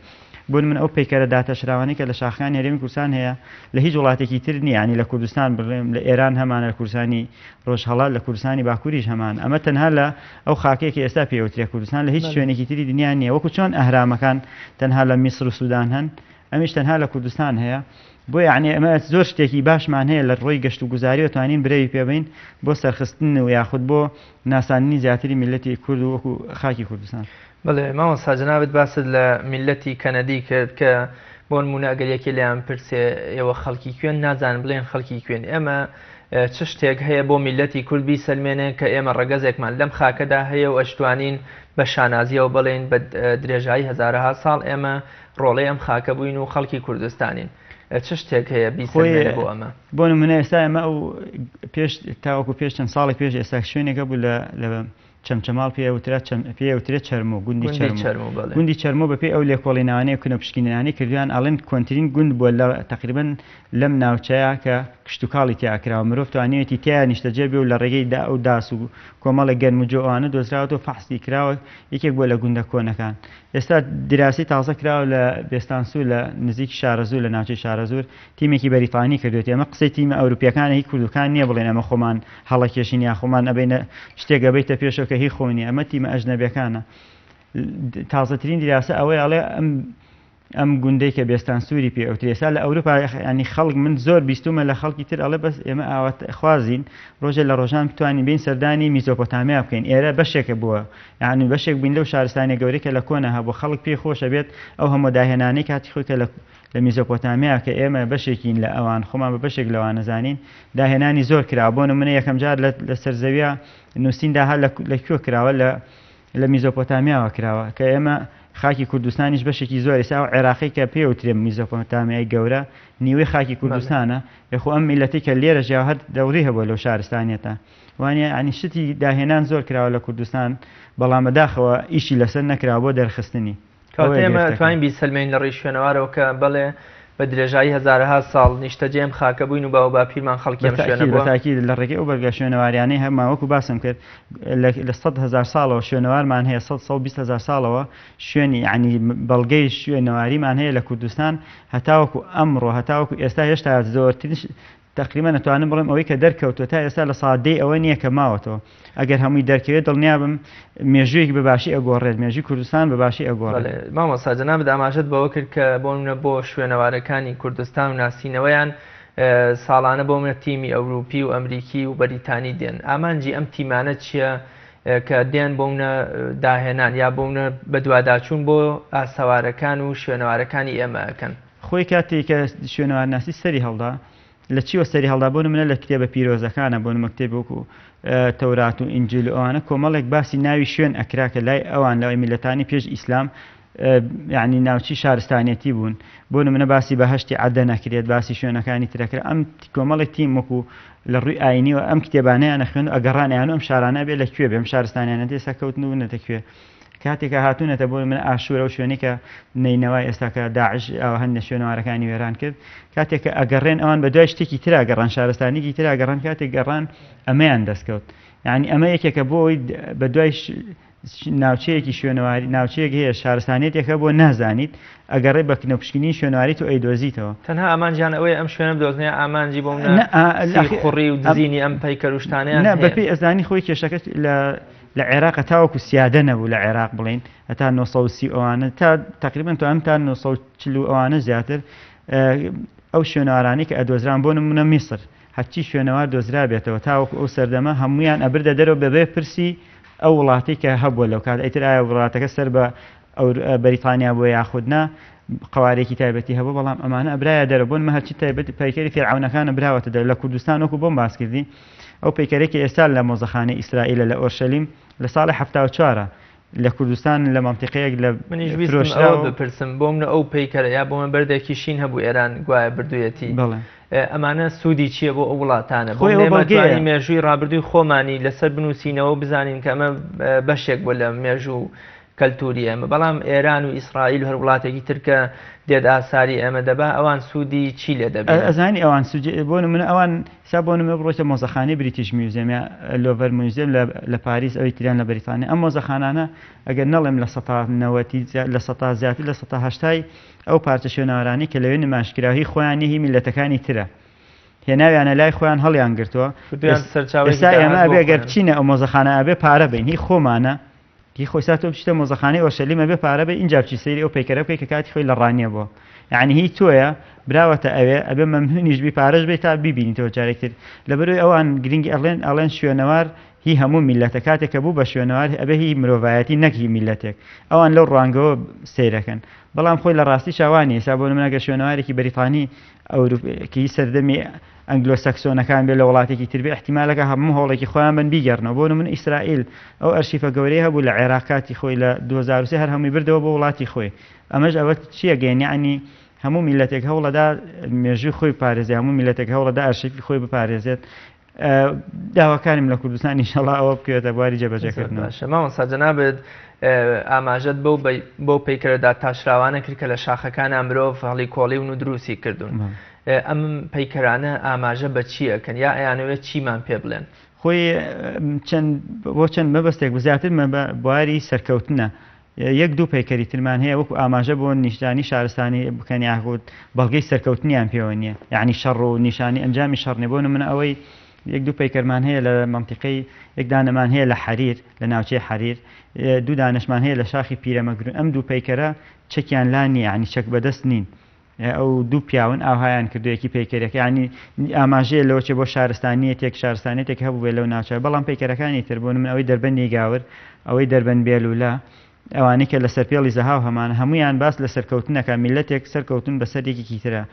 بۆ من ئەو پەیکەرە داتەشراوانەی کە لە شاخەکانی هەرێمی کوردستان هەیە لە هیچ وڵاتێکی تر نییە ینی لە کوردستان بڵێم لە ئێران هەمانە لە کوردستانی ڕۆژهەڵات لە کوردستانی باکووریش هەمان ئەمە تەنها لە ئەو خاکەیە کە ئێستا پێوترێ کوردستان لە هیچ شوێنێکی تری دنیا نییە وەکو چۆن ئەهرامەکان تەنها لە میسر و سودان هەن ئەمیش تەنها لە کوردستان هەیە بۆ یعنی ئەمە زۆر شتێکی باشمان هەیە لە ڕۆی گەشت و گوزاری و توانین برەوی پێبین بۆ سەرخستن و یاخود بۆ ناساندنی زیاتری میلەتی کورد و وەکو خاکی کوردستان. بەڵێ مامۆستا جەنابت باست لە میللەتی کەنەدی کرد کە بۆ نموونە ئەگەر یەکێ لێیان پرسێ ئێوە خەڵکی کوێن نازانن بڵێن خەڵکی کوێن ئێمە چ شتێک هەیە بۆ میللەتی کورد بیسەلمێنێ کە ئێمە ڕەگەزێکمان لەم خاکەدا هەیە و ئەشتوانین بە شانازیەوە بڵێین بە درێژایی هەزارەها ساڵ ئێمە ڕۆڵەی ئەم خاکە بووین و خەڵکی کوردستانین چ شتێک هەیە بیسەلمێنێ بۆ ئەمە؟ بۆ نمونە ئێستا ئێمە ئەو پێش تاوەکو پێش چەند ساڵێک پێش ئێستا شوێنێکە بوو لە لە چەمچەماڵ پێی ئەوترا چەم پێی ئەوترێ چەرمۆ گوندی گوندی چەرمۆ چەرمۆ بەڵێ. گوندی چەرمۆ بەپێی ئەو لێکۆڵینەوانەی و کنەپشکینانەی کردوویان ئەڵێن کۆنترین گوند بووە لە تەقریبەن لەم ناوچەیە کە کشتوکاڵی تیا کراوە مرۆڤ توانیویەتی تیایا نیشتەجێ بێ و لە ڕێگەی دا ئەو داس و کۆمەڵێک گەنم و جۆ ئەوانە دۆزراوەتەوە فەحسی کراوە یەکێک بووە لە گوندە کۆنەکان ئێستا دیراسی تازە کراوە لە بێستانسوور لە نزیک شارەزوور لە ناوچەی شارەزوور تیمێکی بەریتانی کردوێتی ئەمە قسەی تیمە ئەوروپیەکانە هی کوردەکان نییە بڵێن ئەمە خۆمان هەڵەکێشین یا خۆمان ئەبینە شتێک ئەبەیتە پێشەوە کە هی خۆ نیە ئەمە تیمە ئەژنەبیەکانە تازەترین دیراسە ئەوەی ئەڵێ ئەم ئەم گوندەی کە بێستان سووری پێ ئەوترێ ئێستا لە ئەوروپا ینی خەڵک من زۆر بیستومە لە خەڵکی تر ئەڵێ بەس ئێمە ئاوات خوازین ڕۆژێ لە ڕۆژان بتوانین بین سەردانی میزۆپۆتامیا بکەین ئێرە بەشێکە بووە یعنی بەشێک بووین لەو شارستانی گەورەی کە لە کۆنە هەبوو خەڵک پێی خۆشە بێت ئەو هەموو داهێنانەی کاتی خۆی کە لە لە میزۆپۆتامیا کە ئێمە بەشێکین لە ئەوان خۆمان بە بەشێک لەوان نەزانین داهێنانی زۆر کراوە بۆ نمونە یەکەم جار لە سەر زەویە نووسین داها لە کوێ کراوە لە لە میزۆپۆتامیاوە کراوە کە ئێمە خاکی کوردستانیش بەشێکی زۆر ئێستا ئەو عێراقی کە پێوترێ میزۆپۆتامیای گەورە نیوەی خاکی کوردستانە یخۆ ئەم میلەتی کە لێرە ژیاوە هەر دەوری هەبووە لەو شارستانیەتە وانە ینی شتی داهێنان زۆر کراوە لە کوردستان بەڵام بەداخەوە ئیشی لەسەر نەکراوە بۆ دەرخستنی. کەواتە ئێمە ئەتوانین بیسەلمێنین لە ڕێی شوێنەوارەوە کە بەڵێ بە درێژایی هەزارەها ساڵ نیشتەجێ ئەم خاکە بووین و باوباپیرمان خەڵکی ئەم شوێنە بووە. بەتاکید لە ڕێگەی ئەو بەرگە شوێنەواریانەی هەمان وەکو باسم کرد لە 100 هەزار ساڵەوە شوێنەوارمان هەیە 100 هەزار ساڵەوە شوێنی یعنی بەڵگەی شوێنەواریمان هەیە لە کوردستان هەتاوەکو ئەمڕۆ هەتاوەکو ئێستا هێشتا زۆرترین تەقریبەن ئەتوانم بڵێم ئەوەی کە دەرکەوتووە تا ئێستا 10% ئەوە نییە کە ماوەتەوە. ئەگەر هەمووی دەرکەوێت دڵنیابم مێژوویەک بە باشی ئەگۆڕێت، مێژووی کوردستان بە باشی ئەگۆڕێت. بەڵێ مامۆستا جەنابت ئاماژەت بەوە کرد کە بۆ نمونە بۆ شوێنەوارەکانی کوردستان و ناسینەوەیان ساڵانە بۆ منە تیمی ئەوروپی و ئەمریکی و بەریتانی دێن ئامانجی ئەم تیمانە چییە کە دێن بۆ منە داهێنان یا بۆ منە بەدواداچوون بۆ ئاسەوارەکان و شوێنەوارەکانی ئێمە ئەکەن؟ خۆی کاتێ کە شوێنەوارناسی سەری هەڵدا لە چیوە سەری هەڵدا بۆ نمونە لە کتێبە پیرۆزەکانە بۆ نمە کتێب وەکو تەورات و ئینجیل و ئەوانە کۆمەڵێک باسی ناوی شوێن ئەکرا کە لای ئەوان لای میلەتانی پێش ئیسلام یعنی ناوچی شارستانیەتی بوون بۆ نمونە باسی بەهشتی عەدەن ئەکرێت باسی شوێنەکانی ترەکرا ئەم کۆمەڵێک تیم وەکو لە ڕووی ئاینیەوە ئەم کتێبانەیان ئەخوێن و ئەگەڕان ئەیان و ئەم شارانە بێ لە کوێ بێ ئەم شارستانیانە ئێستا کەوتن و بوونەتە کوێ کاتێک کە هاتوونەتە بۆ من ئاشوورە و شوێنی کە نەینەوای ئێستا کە داعش ئەوە هەندێک شوێنەوارەکانی وێران کرد کاتێک کە ئەگەڕێن ئەوان بە دوای شتێکی ترا گەڕان شارستانێکی ترا گەڕان کاتێک گەڕان ئەمەیان دەستکەوت. یعنی ئەمە یەکێکە بۆ ئەوەی بە دوای ناوچەیەکی شوێنەواری ناوچەیەک هەیە شارستانیەتێک هەبووە نازانیت ئەگەڕێ بە کنەپشکنین شوێنەواری تۆ ئەیدۆزیتەوە. تەنها ئامانجیان ئەوەیە ئەم شوێنە بدۆزنەوە یا ئامانجی بۆ منە سیخوڕی و دزینی ئەم پەیکەر و شتانەیان هەیە؟ نا بەپێی ئەزانی خۆی کێشەکە لە لە عێراق تاوەکو سیادە نەبوو لە عێراق بڵین هەتا 930 ئەوانە تا تقریبا تو ئەم تا 940 ئەوانە زیاتر ئەو شوێنەوارانەی کە ئەدۆزران بۆ نمونە میسر هەرچی شوێنەوار دۆزرابێتەوە تاوەکو ئەو سەردەمە هەموویان ئەبردە دەرەوە بەبێ پرسی ئەو وڵاتەی کە هەبووە لەو کات ئیتر ئایا وڵاتەکە سەر بە بەریتانیا بووە یاخود نا قوارێکی تایبەتی هەبوو بەڵام ئەمانە ئەبرایە دەرەوە بۆن هەرچی تایبەتی پەیکەری فیرعەونەکانە براوەتە دەر لە کوردستان وەکو بۆم باس کردی ئەو پەیکەرێک کە ئێستا لە مۆزەخانەی ئیسرائیلە لە ئۆرشەلیم لە ساڵی 74 لە کوردستان لە مەنتیقەیەک لە منیش ویستم ئەوە بپرسم بۆ منە ئەو پەیکەرە یا بۆ من بەردێکی شین هەبوو ئێران گوایە بردوویەتی بەڵێ ئەمانە سوودی چییە بۆ ئەو وڵاتانە بۆ ئێمە توانین مێژووی ڕابردووی خۆمانی لەسەر بنووسینەوە و بزانین کە ئەمە بەشێک بووە لە مێژوو و کەلتوری ئێمە بەڵام ئێران و ئیسرائیل و هەر وڵاتێکی تر کە دێت ئاساری ئێمە دەبا ئەوان سوودی چی لێ دەبینن؟ ئەزانی ئەوان سوودی بۆ نمونە ئەوان سا بۆ نمونە بڕۆیتە مۆزەخانەی بریتیش میوزیەم یا لۆڤەر میوزیەم لە پاریس ئەوی تریان لە بەریتانیا ئەم مۆزەخانانە ئەگەر نەڵێم لە سەتا نەوەتی لە سەتا زیاتر لە سەتا هەشتای ئەو پارچە شوێنەوارانەی کە لەوێ نمایشکراوە هی خۆیان نیە هی میللەتەکانی ترە هێناویانە لای خۆیان هەڵیان گرتووە ئێستا ئێمە ئەبێ گەر بچینە ئەو مۆزەخانە ئەبێ پارە بین هی خۆمانە هی خۆی سا تۆ بچیتە مۆزەخانەی ئۆرشەلیم ئەبێ پارە بەی ئینجا بچی سەیری ئەو پەیکەرە بکەی کە کاتی خۆی لە ڕانیە بووە یعنی هی تۆیە براوەتە ئەوێ ئەبێ مەمنونیش بی پارەش بی تا بیبینیتەوە جارێک تر لەبەرەوەی ئەوان گرنگی ئەڵێن ئەڵێن شوێنەوار هی هەموو میللەتە کاتێک کە بوو بە شوێنەوار ئەبێ هی مرۆڤایەتی نەک هی میللەتێک ئەوان لەو ڕوانگەوە سەیرەکەن بەڵام خۆی لە ڕاستیشا وا نییە ئێستا بۆ نمونە گەر شوێنەوارێکی بەریتانی ئەوروپی هی سەردەمی ئەنگلۆ سەکسۆنەکان بێ لە وڵاتێکی تر بێ ئیحتیمالەکە هەموو هەوڵێکی خۆیان بن بیگەڕنەوە بۆ نمونە ئیسرائیل ئەو ئەرشیفە گەورەی هەبوو لە عێراق کاتی خۆی لە 2003 هەر هەمووی بردەوە بۆ وڵاتی خۆی ئەمەش ئەوە چییە گەین یعنی هەموو میلەتێک هەوڵەدا مێژووی خۆی پارێزێ هەموو میلەتێک هەوڵەدا ئەرشیفی خۆی بپارێزێت داواکاریم لە کوردستان ئینشەڵا ئەوە بکەوێتە بواری جێبەجێکردنەوە. باشە مامۆستا جەنابت ئاماژەت بەو بەو پەیکەرە داتاشراوانە کرد کە لە شاخەکانە مرۆڤ هەڵی کۆڵیون و دروستی کردوون ئەم پەیکەرانە ئاماژە بە چی ئەکەن یا ئەیانەوێت چیمان پێ بڵێن؟ خۆی چەند بۆ چەند مەبەستێک زیاتر بواری سەرکەوتنە یەک دوو پەیکەری ترمان هەیە وەکو ئاماژە بۆ نیشتانی شارستانی بکەن یاخود بەڵگەی سەرکەوتنیان پێوە نییە یعنی شەڕ و نیشانی ئەنجامی شەڕ نیە بۆ نمونە ئەوەی یەک دوو پەیکەرمان هەیە لە مەنتیقەی یەک دانەمان هەیە لە حەریر لە ناوچەی حەریر دوو دانەشمان هەیە لە شاخی پیرەمەگرون ئەم دوو پەیکەرە چەکیان لا نییە یعنی چەک بەدەست نین ئەو دوو پیاون ئاوهایان کردو یەکی پەیکەرەکە یعنی ئاماژەیە لەوە چێ بۆ شارستانیەتێک شارستانیەتێک هەبووبێ لەو ناوچە بەڵام پەیکەرەکانی تر بۆ نمونە ئەوەی دەربەندی گاور ئەوەی دەربەند بێلولە ئەوانەی کە لە سەرپێڵی زەهاو هەمانە هەموویان باس لە سەرکەوتنەکە میلەتێک سەرکەوتون بەسەر یەکێکی ترە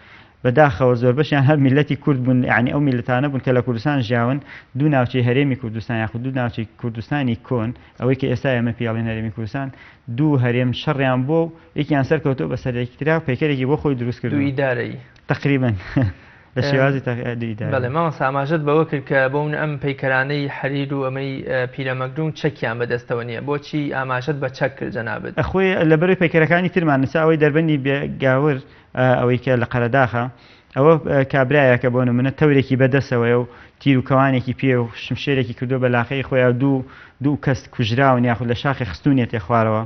بەداخەوە زۆربەشیان هەر میلەتی کورد بوون یعنی ئەو میلەتانە بوون کە لە کوردستان ژیاون دوو ناوچەی هەرێمی کوردستان یاخود دوو ناوچەی کوردستانی کۆن ئەوەی کە ئێستا ئێمە پێڵێن هەرێمی کوردستان دوو هەرێم شەڕیان بووە و یەکیان سەرکەوتووە بەسەر یەکی ترا و پەیکەرێکی بۆ خۆی دروست کردووە. دوو ئیدارەیی. تەقریبەن لە شێوازی دوو ئیدارەیی. بەڵێ مامۆستا ئاماژەت بەوە کرد کە بۆ من ئەم پەیکەرانەی حەریر و ئەمەی پیرەمەگرون چەکیان بەدەستەوە نییە بۆچی ئاماژەت بە چەک کرد جەنابت؟ خۆی لەبەرەی پەیکەرەکانی ترمان نووسا ئەوەی دەربەندی گاور ئەوەی کە لە قەرەداخە ئەوە کابرایەکە بۆ نمونە تەورێکی بەدەسەوەیە و تیر و کەوانێکی پێ و شمشێرێکی کردووە بە لاقەی خۆیان دوو دوو کەس کوژراون یاخود لە شاخی خستونیەتێ خوارەوە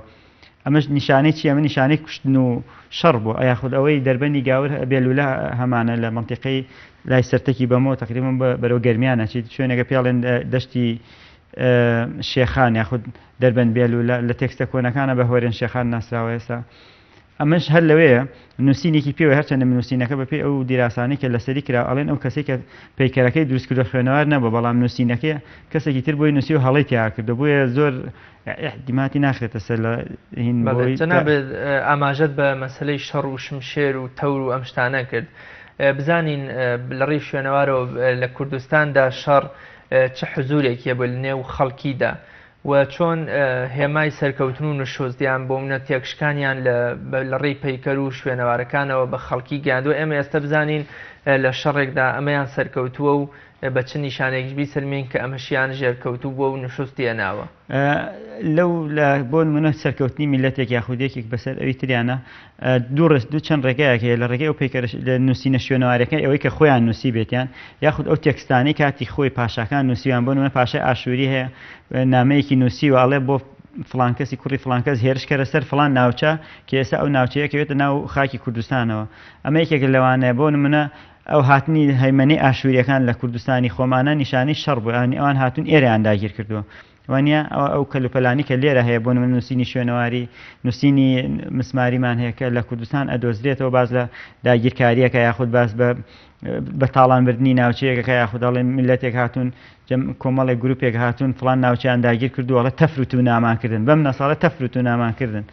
ئەمەش نیشانەی چیە؟ ئەمە نیشانەی کوشتن و شەڕ بوو یاخود ئەوەی دەربەندی گاور بێلولە هەمانە لە مەنتیقەی لای سەرتەکی بەمۆ تقریبا بەرەو گەرمیان ئەچیت شوێنێکە پێڵێن دەشتی شێخان یاخود دەربەند بێلولە لە تێکستە کۆنەکانە بە هۆرێن شێخان ناسراوە ئێستا ئەمەش هەر لەوەیە نووسینێکی پێوە هەرچەندە نووسینەکە بەپێی ئەو دیراسانەی کە لەسەری کرا ئەڵێن ئەو کەسێک کە پەیکەرەکەی دروست کردو خوێنەوار نەبوو بەڵام نووسینەکەی کەسێکی تر بۆی نووسی و هەڵەی تیا کردو بۆیە زۆر ئیحتیماتی ناخرێتە سەر لە هین بەڵێ جەنابت ئاماژەت بە مەسەلەی شەڕ و شمشێر و تەور و ئەم شتانە کرد بزانین لە ڕێی شوێنەوارەوە لە کوردستاندا شەڕ چ حزوورێکی هەبوو لە نێو خەڵکیدا و چۆن هێمای سەرکەوتن و نشوزیان بۆ منە تێکشکانیان لە ڕێی پەیکەر و شوێنەوارەکانەوە بە خەڵکی گەیاندووە ئێمە ئێستا بزانین. لە شەڕێکدا ئەمەیان سەرکەوتووە و بە چ نیشانەیەکیش بیسەلمێنین کە ئەمەشیان ژێرکەوتوو بووە و نوشوستی ناوە؟ لەو لە بۆ نمونە سەرکەوتنی میللەتێک یاخود یەکێک بەسەر ئەوی تریانە دوو ڕێز دوو چەند ڕێگایەک هەیە لە ڕێگەی ئەو پەیکەرە لە نووسینە شوێنەوارەکان ئەوەی کە خۆیان نووسی بێتیان یاخود ئەو تێکستانەی کاتی خۆی پاشاکان نووسیوان بۆ نمونە پاشای ئاشووری هەیە نامەیەکی نووسیوە ئەڵێ بۆ فڵان کەسی کوڕی فڵان کەس هێرش کەرە سەر فڵان ناوچە کە ئێستا ئەو ناوچەیە کەوێتە ناو خاکی کوردستانەوە ئەمە یەکێکە لەوانەیە بۆ نمونە ئەو هاتنی هەیمەنەی ئاشووریەکان لە کوردستانی خۆمانە نیشانەی شەڕ بوو یانی ئەوان هاتوون ئێرەیان داگیر کردووە وانە ئەوە ئەو کەلوپەلانی کە لێرە هەیە بۆ نمونە نووسینی شوێنەواری نووسینی مسماریمان هەیە کە لە کوردستان ئەدۆزرێتەوە باز لە داگیرکاریەکە یاخود باس بە بە تاڵانبردنی ناوچەیەکەکە یاخود ئەڵێ میللەتێک هاتوون جەم کۆمەڵێک گروپێک هاتوون فڵان ناوچەیان داگیر کردو ئەڵێ تەفر و تونامان کردن بەم نەساڵە تەفر و تونامان کردن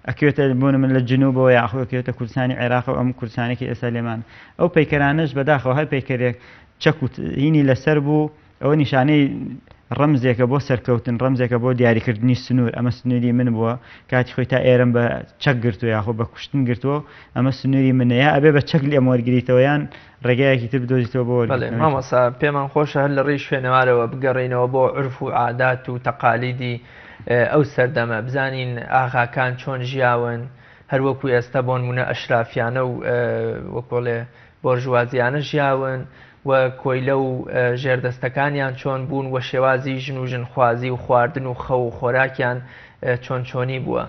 ئەکەوێتە بۆ من لە جنوبەوە یاخود ئەکەوێتە کوردستانی عێراق و ئەم کوردستانێکی ئێستا لێمان ئەو پەیکەرانەش بەداخەوە هەر پەیکەرێک چەک و هینی لەسەر بوو ئەوە نیشانەی ڕەمزێکە بۆ سەرکەوتن، ڕەمزێکە بۆ دیاریکردنی سنوور، ئەمە سنووری من بووە، کاتی خۆی تا ئێرەم بە چەک گرتووە یاخۆ بە کوشتن گرتووە، ئەمە سنووری منە، یا ئەبێ بە چەک لێم وەرگریتەوە یان ڕێگایەکی تر بدۆزیتەوە بۆ بەڵێ وەرگرتنەوەی. مامۆستا پێمان خۆشە هەر لە ڕێی شوێنەوارەوە بگەڕێینەوە بۆ عورف و عادات و تەقالیدی ئەو سەردەمە، بزانین ئاغاکان چۆن ژیاون، هەر وەکو ئێستا بۆنمونە ئەشرافیانە و وەکۆڵێ بۆرژوازیانە ژیاون و کۆیلە و ژێردەستەکانیان چۆن بوون و شێوازی ژن و ژنخوازی و خواردن و خەو و خۆراکیان چۆن چۆنی بووە.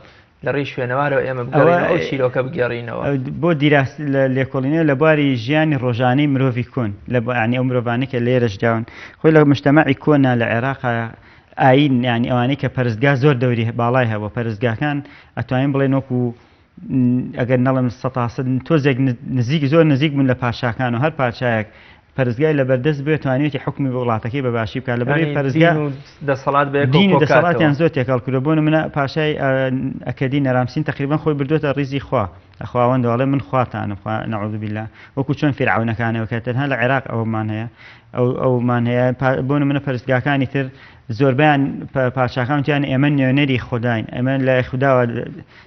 لە ڕێی شوێنەوارەوە ئێمە بگەڕێینەوە ئەو چیرۆکە بگێڕینەوە. بۆ دیراس لە لێکۆڵینەوە لە بواری ژیانی ڕۆژانەی مرۆڤی کۆن لە یانی ئەو مرۆڤانەی کە لێرە ژیاون خۆی لە مجتەمەعی کۆنا لە عێراقا ئایین یانی ئەوانەی کە پەرستگا زۆر دەوری باڵای هەبووە پەرستگاکان ئەتوانین بڵێن وەکو ئەگەر نەڵێم سەتاسەد تۆزێک نزیک زۆر نزیک بوون لە پاشاکان و هەر پادشایەک پەرستگای لەبەردەست بێت توانیوێتی حکومی بۆ وڵاتەکەی بە باشی بکات لەبەرەی یعنی پەرستگا دین و دەسەڵات بە یەکەوە دین و دەسەڵاتیان کۆکاتەوە. زۆر تێکەڵ کردووە بۆ نمونە پاشای ئەکەدی نەرامسین تقریبا خۆی بردوێتە ڕیزی خوا خواوەندەوە ئەڵێ من خواتانم خوا نعوذ بالله وەکو چۆن فیرعەونەکانەوە کە تەنها لە عێراق ئەومان هەیە ئەو ئەومان هەیە بۆ نمونە پەرستگاکانی تر زۆربیان پاشاکان وتیان ئێمە نوێنەری خوداین ئێمە لای خوداوە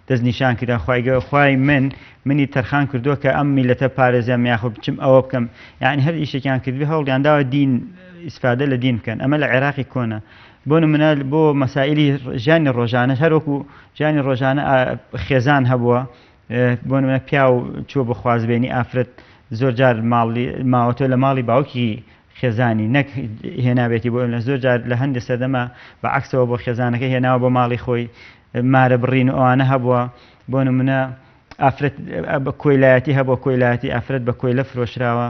دەستنیشان کرا خوای گەورە خوای من منی تەرخان کردووە کە ئەم میلەتە پارێزم یاخود بچم ئەوە بکەم یعنی هەر ئیشێکیان کردبێ هەوڵیان داوە دین ئیسفادە لە دین بکەن ئەمە لە عێراقی کۆنە بۆ نمونە بۆ مەسائلی ژیانی ڕۆژانە هەروەکو ژیانی ڕۆژانە خێزان هەبووە بۆ نمونە پیاو چووە بۆ خوازبێنی ئافرەت زۆر جار ماڵی ماوەتەوە لە ماڵی باوکی خێزانی نەک هێنابێتی بۆ لە زۆر جار لە هەندێک سەردەمە بە عەکسەوە بۆ خێزانەکە هێناوە بۆ ماڵی خۆی مارە بڕین و ئەوانە هەبووە بۆ نمونە ئافرەت بە کۆیلایەتی هەبووە کۆیلایەتی ئافرەت بە کۆیلە فرۆشراوە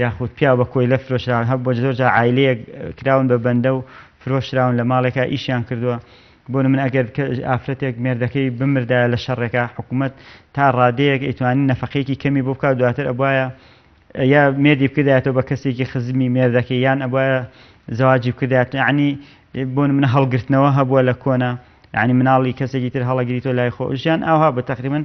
یاخود پیاو بە کۆیلە فرۆشراوە هەبووە زۆر جار عایلەیەک کراون بە بەندە و فرۆشراون لە ماڵێکا ئیشیان کردووە بۆ نمونە ئەگەر ئافرەتێک مێردەکەی بمردایە لە شەڕێکا حکوومەت تا ڕادەیەک ئەیتوانی نەفەقەیەکی کەمی بۆ بکات دواتر ئەبوایە یا مێردی بکردایەتەوە بە کەسێکی خزمی مێردەکەی یان ئەبوایە زەواجی بکردایەت یعنی بۆ نمونە هەڵگرتنەوە هەبووە لە کۆنە یعنی مناڵی کەسێکی تر هەڵەگریتەوە لای خۆ ژیان ئاوها بە تقریبا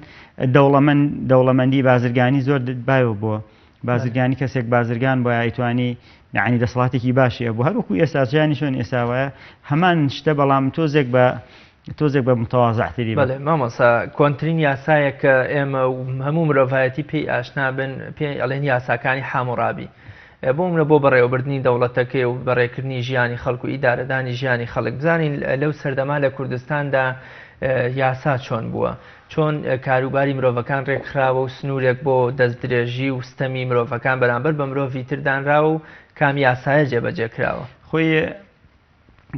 دەوڵەمەند دەوڵەمەندی بازرگانی زۆر باوە بووە بازرگانی کەسێک بازرگان بۆ ئەیتوانی یعنی دەسەڵاتێکی باشی هەبوو هەروەکو ئێستا ژیانی چۆن ئێستا وایە هەمان شتە بەڵام تۆزێک بە تۆزێک بە متەوازعتری بە. بەڵێ مامۆستا کۆنترین یاسایەک کە ئێمە و هەموو مرۆڤایەتی پێی ئاشنا بن پێی ئەڵێن یاساکانی حاموڕابی بۆ منە بۆ بەڕێوەبردنی دەوڵەتەکەی و بەڕێکردنی ژیانی خەڵک و ئیدارەدانی ژیانی خەڵک بزانین لەو سەردەما لە کوردستاندا یاسا چۆن بووە چۆن کاروباری مرۆڤەکان ڕێکخراوە و سنوورێک بۆ دەستدرێژی و ستەمی مرۆڤەکان بەرامبەر بە مرۆڤی تر دانراوە و کام یاسایە جێبەجێ کراوە. خۆی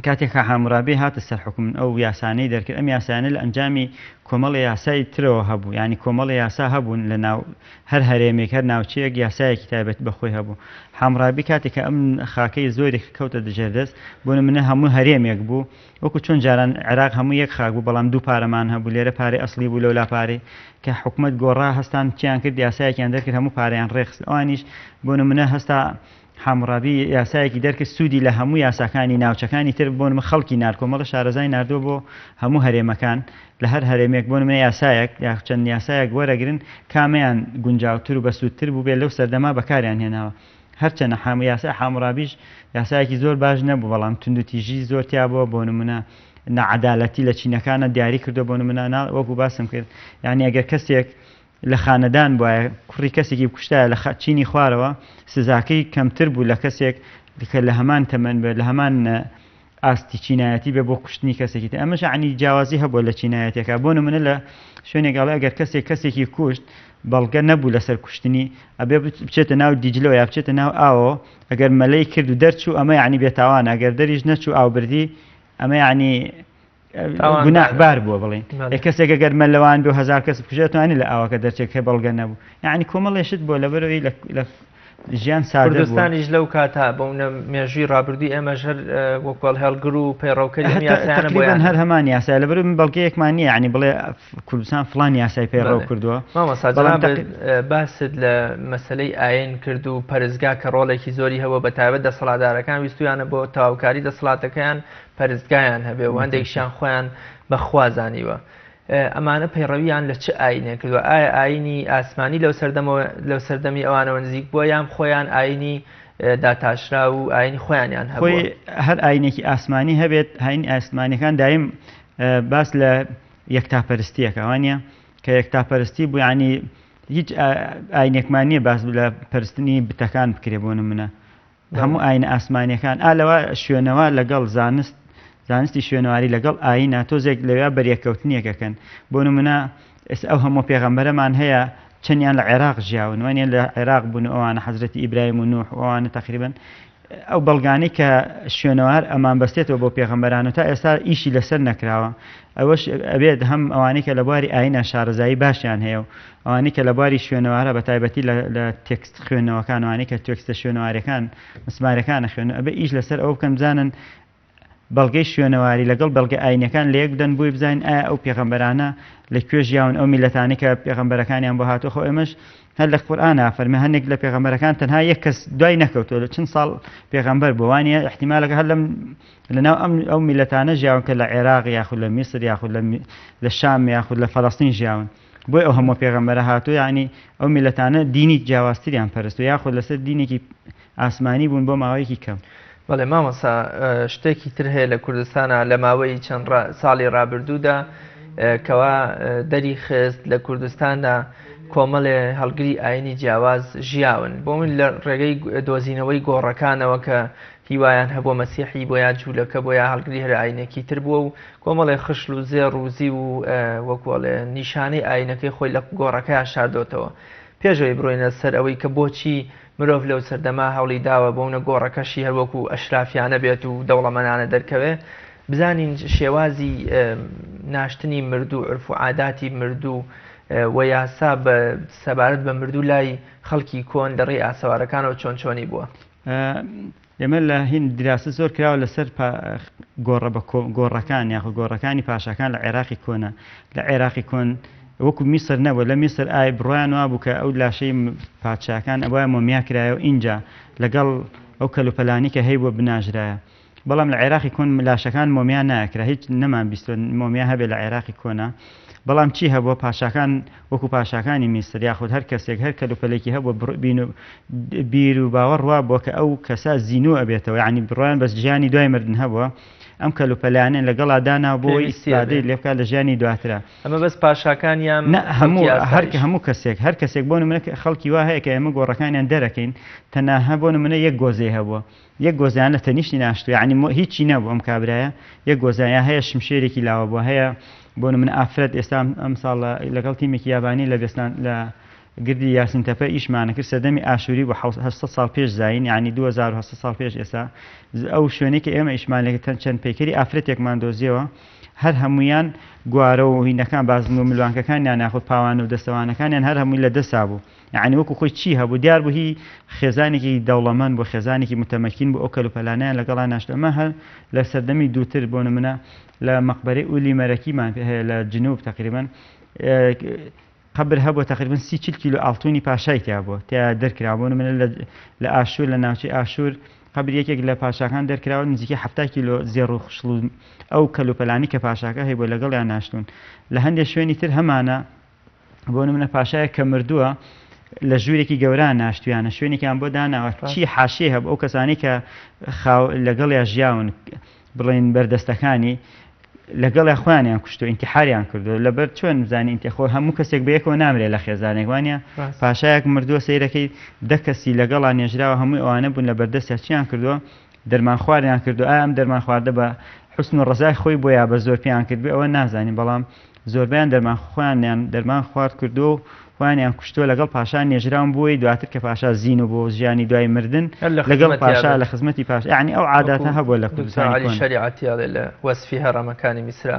کاتێک کە حامورابی هاتە سەر حوکم ئەو یاسانەی دەرکرد، ئەم یاسایانە لە ئەنجامی کۆمەڵێ یاسای ترەوە هەبوو، یانی کۆمەڵێ یاسا هەبوون لە ناو هەر هەرێمێک، هەر ناوچەیەک یاسایەکی تایبەت بە خۆی هەبوو. حامورابی کاتێک کە ئەم خاکەی زۆری کەوتە ژێر دەست، بۆ نموونە هەموو هەرێمێک بوو، وەکوو چۆن جاران عێراق هەموو یەک خاک بوو، بەڵام دوو پارەمان هەبوو، لێرە پارەی ئەسڵی بوو لەولا پارەی کە حکومەت گۆڕا هەستان چیان کرد یاسایەکیان دەرکرد هەموو پارەیان ڕێکخست، ئەوانیش بۆ نموونە هەستا حاموڕابی یاسایەکی دەرکرد سوودی لە هەموو یاساکانی ناوچەکانی تر بۆ نمونە خەڵکی نارد کۆمەڵە شارەزای ناردووە بۆ هەموو هەرێمەکان لە هەر هەرێمێک بۆ نمونە یاسایەک یا چەند یاسایەک وەرەگرن کامەیان گونجاوتر و بەسوودتر بووبێت لەو سەردەما بەکاریان هێناوە هەرچەنە حام یاسای حاموڕابیش یاسایەکی زۆر باش نەبوو بەڵام توندوتیژی زۆر تیا بووە بۆ نمونە نەعەدالەتی لە چینەکانە دیاری کردووە بۆ نمونە وەکو باسم کرد یعنی ئەگەر کەسێک لە خانەدان بوایە کوڕی کەسێکی بکوشتایە لە چینی خوارەوە سزاکەی کەمتر بوو لە کەسێک کە لە هەمان تەمەن بێت لە هەمان ئاستی چینایەتی بێ بۆ کوشتنی کەسێکی تر ئەمەش یعنی جیاوازی هەبووە لە چینایەتەکە بۆ نمونە لە شوێنێک ئەڵێ ئەگەر کەسێک کەسێکی کوشت بەڵگە نەبوو لەسەر کوشتنی ئەبێ بچێتە ناو دیجلەوە یا بچێتە ناو ئاوەوە ئەگەر مەلەی کرد و دەرچوو ئەمە یعنی بێتاوانە ئەگەر دەریش نەچوو ئاو بردی ئەمە یعنی گوناحبار بووە بڵین ئێ کەسێک گەر مەلەوان بێ هەزار کەس بکوژێت توانێت لە ئاوەکە دەرچێت کە بەڵگە نەبوو یعنی کۆمەڵێ شت بووە لەبەرەوەی لە ژیان سادە بووە. کوردستانیش لەو کاتە بەونە مێژووی ڕابردووی ئێمەش هەر وەکوەڵ هێڵگر و پەیڕەوکەری ئەم یاسایانە تقریبا بۆیان. هەر هەمان یاسایە لەبەر من بەڵگەیەکمان نییە یعنی بڵێ کوردستان فڵان یاسای پەیڕەو بەڵێ. کردووە مامۆستا بەڵام جەنابت باست لە مەسەلەی ئاین کرد و پەرستگا کە ڕۆڵێکی زۆری هەبووە بە تایبەت دەسەڵاتدارەکان ویستویانە بۆ تەواوکاری دەسەڵاتەکەیان پەرستگایان هەبێ و هەندێکیشیان خۆیان بە خوا زانیوە. ئەمانە پەیڕەویان لە چ ئاینێک کردووە؟ ئایا ئاینی ئاسمانی لەو سەردەمەوە لەو سەردەمی ئەوانەوە نزیک بووە یان خۆیان ئاینی داتاشراو و ئاینی خۆیانیان هەبووە؟ خۆی هەر ئاینێکی ئاسمانی هەبێت ئاینی ئاسمانیەکان دایم باس لە یەکتاپەرستیەکە وانە کە یەکتاپەرستی بوو یعنی هیچ ئاینێکمان نییە باس لە پەرستنی بتەکان بکرێ بۆ نمونە هەموو ئاینە ئاسمانیەکان ئا لەوە شوێنەوار لەگەڵ زانست زانستی شوێنەواری لەگەڵ ئاینە تۆزێک لەویا بەریەککەوتنیەک ئەکەن بۆ نمونە ئێستا ئەو هەموو پێغەمبەرەمان هەیە چەندیان لە عێراق ژیاون وانە لە عێراق بوون و ئەوانە حەزرەتی ئیبراهیم و نوح و ئەوانە تقریبا ئەو بەڵگانەی کە شوێنەوار ئەمان بەستێتەوە بۆ پێغەمبەران و تا ئێستا ئیشی لەسەر نەکراوە ئەوەش ئەبێت هەم ئەوانەی کە لە بواری ئایینە شارەزایی باشیان هەیە و ئەوانەی کە لە بواری شوێنەوارە بە تایبەتی لە تێکست خوێندنەوەکان ئەوانەی کە تێکستە شوێنەوارەکان مسمارەکان ئەخوێنن ئەبێ ئیش لەسەر ئەوە بکەن بزانن بەڵگەی شوێنەواری لەگەڵ بەڵگە ئاینەکان لە یەک بدەن بۆی بزانین ئایا ئەو پێغەمبەرانە لە کوێ ژیاون ئەو میلەتانەی کە پێغەمبەرەکانیان بۆ هاتووە خۆ ئێمەش هەر لە قورئانا فەرمی هەندێک لە پێغەمبەرەکان تەنها یەک کەس دوای نەکەوتووە لە چەند ساڵ پێغەمبەر بووە وانە احتیمالەکە هەر لەم لەناو ئەم ئەو میلەتانە ژیاون کە لە عێراق یاخود لە میسر یاخود لە شام یاخود لە فەلەستین ژیاون بۆی ئەو هەموو پێغەمبەرە هاتوو یعنی ئەو میلەتانە دینی جیاوازتریان پەرستو یاخود لەسەر دینێکی ئاسمانی بوون بۆ ماوەیەکی کەم. بەڵێ مامۆستا شتێکی تر هەیە لە کوردستانا لە ماوەی چەند ساڵی ڕابردوودا کەوا دەری خست لە کوردستاندا کۆمەڵێ هەڵگری ئاینی جیاواز ژیاون بۆ من لە ڕێگەی دۆزینەوەی گۆڕەکانەوە کە هیوایان هەبووە مەسیحی بۆ یا جوولەکە بۆ یا هەڵگری هەر ئاینێکی تر بووە و کۆمەڵێ خشل و زێڕ و زیو و وەکوڵێ نیشانەی ئاینەکەی خۆی لە گۆڕەکەیان شاردۆتەوە پێشەوەی بڕۆینە سەر ئەوەی کە بۆچی مرۆڤ لەو سەردەمە هەوڵی داوە بۆونە گۆڕەکەشی هەر وەکو ئەشرافیانە بێت و دەوڵەمەنانە دەرکەوێ، بزانین شێوازی ناشتنی مردوو، عورف و عاداتی مردوو و یاسا بە سەبارەت بە مردوو لای خەڵکی کۆن لە ڕێی ئاسەوارەکانەوە چۆن چۆنی بووە؟ ئێمە لە هین دراسە زۆر کراوە لەسەر گۆڕە بە گۆڕەکان یاخود گۆڕەکانی پاشاکان لە عێراقی کۆنە لە عێراقی کۆن وەکو میسر نەبوو لە میسر ئای بڕوایان وابوو کە ئەو لاشەی پادشاکان ئەبوایە مۆمیا کرایە و ئینجا لەگەڵ ئەو کەلوپەلانی کە هەیبووە بناژرایە بەڵام لە عێراقی کۆن لاشەکان مۆمیا ناکرا هیچ نەمان بیستوە مۆمیا هەبێ لە عێراقی کۆنا بەڵام چی هەبووە پاشاکان وەکو پاشاکانی میسر یاخود هەر کەسێک هەر کەلوپەلێکی هەبووە بین و بیر و باوەڕ وابووە کە ئەو کەسە زینوو ئەبێتەوە یعنی بڕوایان بەس ژیانی دوای مردن هەبووە ئەم کەلوپەلانە لەگەڵا دانا بۆ پێویستی هەبێ. ئیسفادەی لێ بکات لە ژیانی دواترا. ئەمە بەس پاشاکان یان نا هەموو خەڵکی هەر ئاساییش؟ هەموو کەسێک هەر کەسێک بۆ نمونە خەڵکی وا هەیە کە ئێمە گۆڕەکانیان دەرەکەین تەنها بۆ نمونە یەک گۆزەی هەبووە یەک گۆزەیان لە تەنیشتی ناشتووە یعنی هیچی نەبوو ئەم کابرایە یەک گۆزەیان هەیە شمشێرێکی لاوە بووە هەیە بۆ نمونە ئافرەت ئێستا ئەم ساڵ لەگەڵ تیمێکی یابانی لە بێستان لە گردی یاسین تەپە ئیشمانە کرد سەردەمی ئاشووری بوو 800 ساڵ پێش زایین یعنی 2800 ساڵ پێش ئێستا ئەو شوێنەی کە ئێمە ئیشمان لێ کرد چەند پەیکەری ئافرەتێکمان دۆزیەوە هەر هەمویان گوارە و هینەکان بازن و ملوانکەکانیان یاخود پاوان و دەستەوانەکانیان هەر هەمووی لە دەسا بوو یەعنی وەکو خۆی چی هەبوو دیار بوو هی خێزانێکی دەوڵەمەند بوو خێزانێکی متەمەکین بوو ئەو کەلوپەلانەیان لەگەڵا ناشت ئەمە هەر لە سەردەمی دووتر بۆ نمونە لە مەقبەرەی ئولی مەرەکیمان پێ هەیە لە جنوب تقریبا قبر هەبووە تقریبا 30 کیلۆ ئاڵتونی پاشای تیا بووە تیا دەرکرا بۆ نمونە لە ئاشور لە ناوچەی ئاشور قبر یەکێک لە پاشاکان دەرکراوە نزیکەی 70 کیلۆ زێڕ و خشڵ و ئەو کەلوپەلانی کە پاشاکە هەیبووە لەگەڵیان ناشتون لە هەندێک شوێنی تر هەمانە بۆ نمونە پاشایەک کە مردووە لە ژوورێکی گەورە ناشتویانە شوێنێکیان بۆ داناوە چی حاشیە هەبوو ئەو کەسانی کە لەگەڵیا ژیاون بڵێن بەردەستەکانی لەگەڵیا خۆیانیان کوشتوە ئینتیحاریان کردوە لەبەر چۆن بزانی ئینتی خۆ هەموو کەسێک بەیەکەوە نامرێ لە خێزانێک وانە پاشایەک مردووە سەیرەکەی دە کەسی لەگەڵا نێژراوە هەمووی ئەوانە بوون لە بەردەستیا چیان کردووە دەرمان خواریان کردو ئایا ئەم دەرمان خواردە بە حوسن و ڕەزای خۆی بۆ یا بە زۆر پێیان کردبێ ئەوە نازانین بەڵام زۆربەیان دەرمان خۆیانیان دەرمان خوارد کردووە و خۆیانیان کوشتووە لەگەڵ پاشا نێژراون بۆی دواتر کە پاشا زین و بۆ ژیانی دوای مردن لەگەڵ پاشا لە خزمەتی پاشا یعنی ئەو عاداتە هەبووە لە کوردستانی علی شەریعەتی ئەڵێ لە وەسفی هەڕەمەکانی میسرا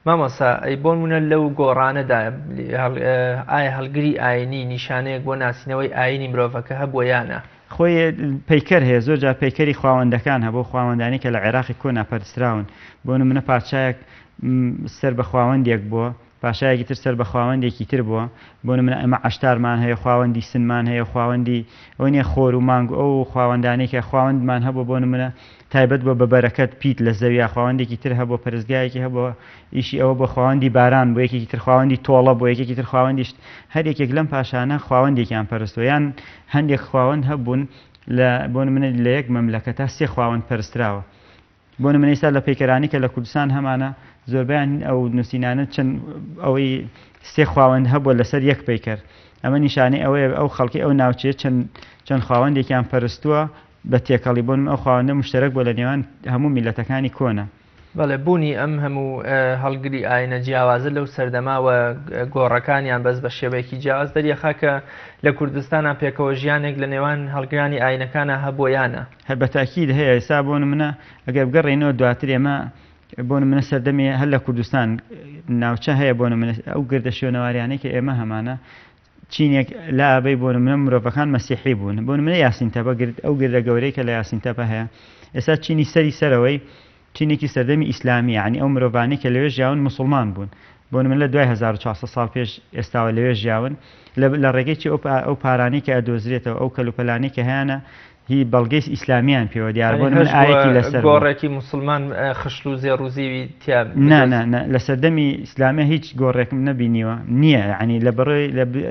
مامۆسا ئەی بۆ نمونە لەو گۆڕانەدا ئایا هەڵگری ئاینی نیشانەیەک بۆ ناسینەوەی ئاینی مرۆڤەکە هەبووە یان نا؟ خۆی پەیکەر هەیە زۆر جار پەیکەری خواوەندەکان هەبوو خواوەندانی کە لە عێراقی کۆنا پەرستراون بۆ نمونە پادشایەک سەر بە خواوەندێک بووە پاشایەکی تر سەر بە خواوەندێکی تر بووە، بۆ نمونە ئێمە عەشتارمان هەیە، خواوەندی سنمان هەیە، خواوەندی ئەوە نییە خۆر و مانگ و ئەو خواوەندانەی کە خواوەندمان هەبووە بۆ نمونە تایبەت بووە بە بەرەکەت پیت لە زەویا، خواوەندێکی تر هەبووە پەرستگایەکی هەبووە ئیشی ئەوە بووە خواوەندی باران بوو، یەکێکی تر خواوەندی تۆڵە بووە، یەکێکی تر خواوەندی شت، هەر یەکێک لەم پاشانە خواوەندێکیان پەرستووە یان هەندێک خواوەند هەبوون لە بۆ نمونە لە یەک مەملەکەتا سێ خواوەند پەرستراوە. بۆ نمونە ئیستا لە پەیکەرانی کە لە کوردستان هەمانە زۆربەیان ئەو نووسینانە چەند ئەوەی سێ خواوەند هەبووە لەسەر یەک پەیکەر ئەمە نیشانەی ئەوەیە ئەو خەڵکی ئەو ناوچەیە چەند چەند خواوەندێکیان پەرستووە بە تێکەڵی بۆن ئەو خواوەندە مشتەرەک بووە لە نێوان هەموو میلەتەکانی کۆنە. بەڵێ بوونی ئەم هەموو هەڵگری ئاینە جیاوازە لەو سەردەما و گۆڕەکانیان بەس بە شێوەیەکی جیاواز دەریەخا کە لە کوردستانا پێکەوە ژیانێک لە نێوان هەڵگرانی ئاینەکانا هەبووە یا نا؟ هەر بە تاکید هەیە ئێستا بۆ نمونە ئەگەر بگەڕێینەوە دواتر ئێمە بۆ نمونە سەردەمی هەر لە کوردستان ناوچە هەیە بۆ نمونە ئەو گردە شوێنەواریانەی کە ئێمە هەمانە چینێک لا ئابەی بۆ نمونە مرۆڤەکان مەسیحی بوون بۆ نمونە یاسین تەپە گرد ئەو گردە گەورەی کە لە یاسین تەپە هەیە ئێستا چینی سەری سەرەوەی چینێکی سەردەمی ئیسلامی یعنی ئەو مرۆڤانەی کە لەوێ ژیاون موسڵمان بوون بۆ نمونە لە دوای 1400 ساڵ پێش ئێستاوە لەوێ ژیاون لە ڕێگەی چی ئەو پارانەی کە ئەدۆزرێتەوە ئەو کەلوپەلانەی کە هەیانە هی بەڵگەی ئیسلامیان پێوە دیار بۆ نمونە ئایەتی لەسەر بوو. گۆڕێکی موسڵمان خشڵ و زێڕ و زیوی تیا نا نا نا لە سەردەمی ئیسلامیە هیچ گۆڕێکم نەبینیوە نییە یعنی لە بڕێ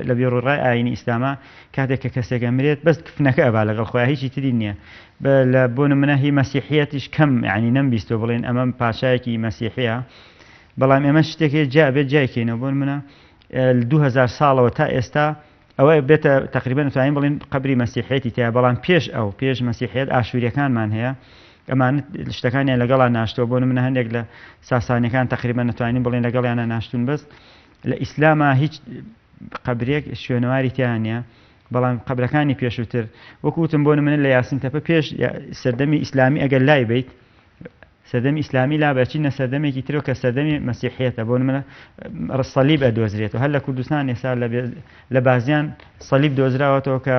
لە بیڕوڕای ئایینی ئیسلاما کاتێک کە کەسێک ئەمرێت بەس کفنەکە ئەبا لەگەڵ خۆیان هیچی تری نییە لە بۆ نمونە هی مەسیحیەتیش کەم یعنی نەمبیستوە بڵێن ئەمە پاشایەکی مەسیحیە بەڵام ئێمە شتێک هەیە جیا بێت جیای کەینەوە بۆ نمونە 2000 ساڵەوە تا ئێستا ئەوە بێتە تقریبا توانین بڵێن قبری مەسیحێتی تیا بەڵام پێش ئەو پێش مەسیحیت ئاشووریەکانمان هەیە ئەمانە شتەکانیان لەگەڵا ناشتووە بۆ نمونە هەندێک لە ساسانیەکان تقریبا نتوانین بڵێن لەگەڵیانە ناشتون بەس لە ئیسلاما هیچ قەبرێک شوێنەواری تیا نیە بەڵام قەبرەکانی پێشووتر وەکو وتم بۆ نمونە لە یاسین تەپە پێش سەردەمی ئیسلامی ئەگەر لای بیت سەردەمی ئیسلامی لا بەچینە سەردەمێکی ترەوە کە سەردەمی مەسیحیەتە بۆ نمونە سەلیب ئەدۆزرێتەوە هەر لە کوردستان ئێستا لە بازیان سەلیب دۆزراوەتەوە کە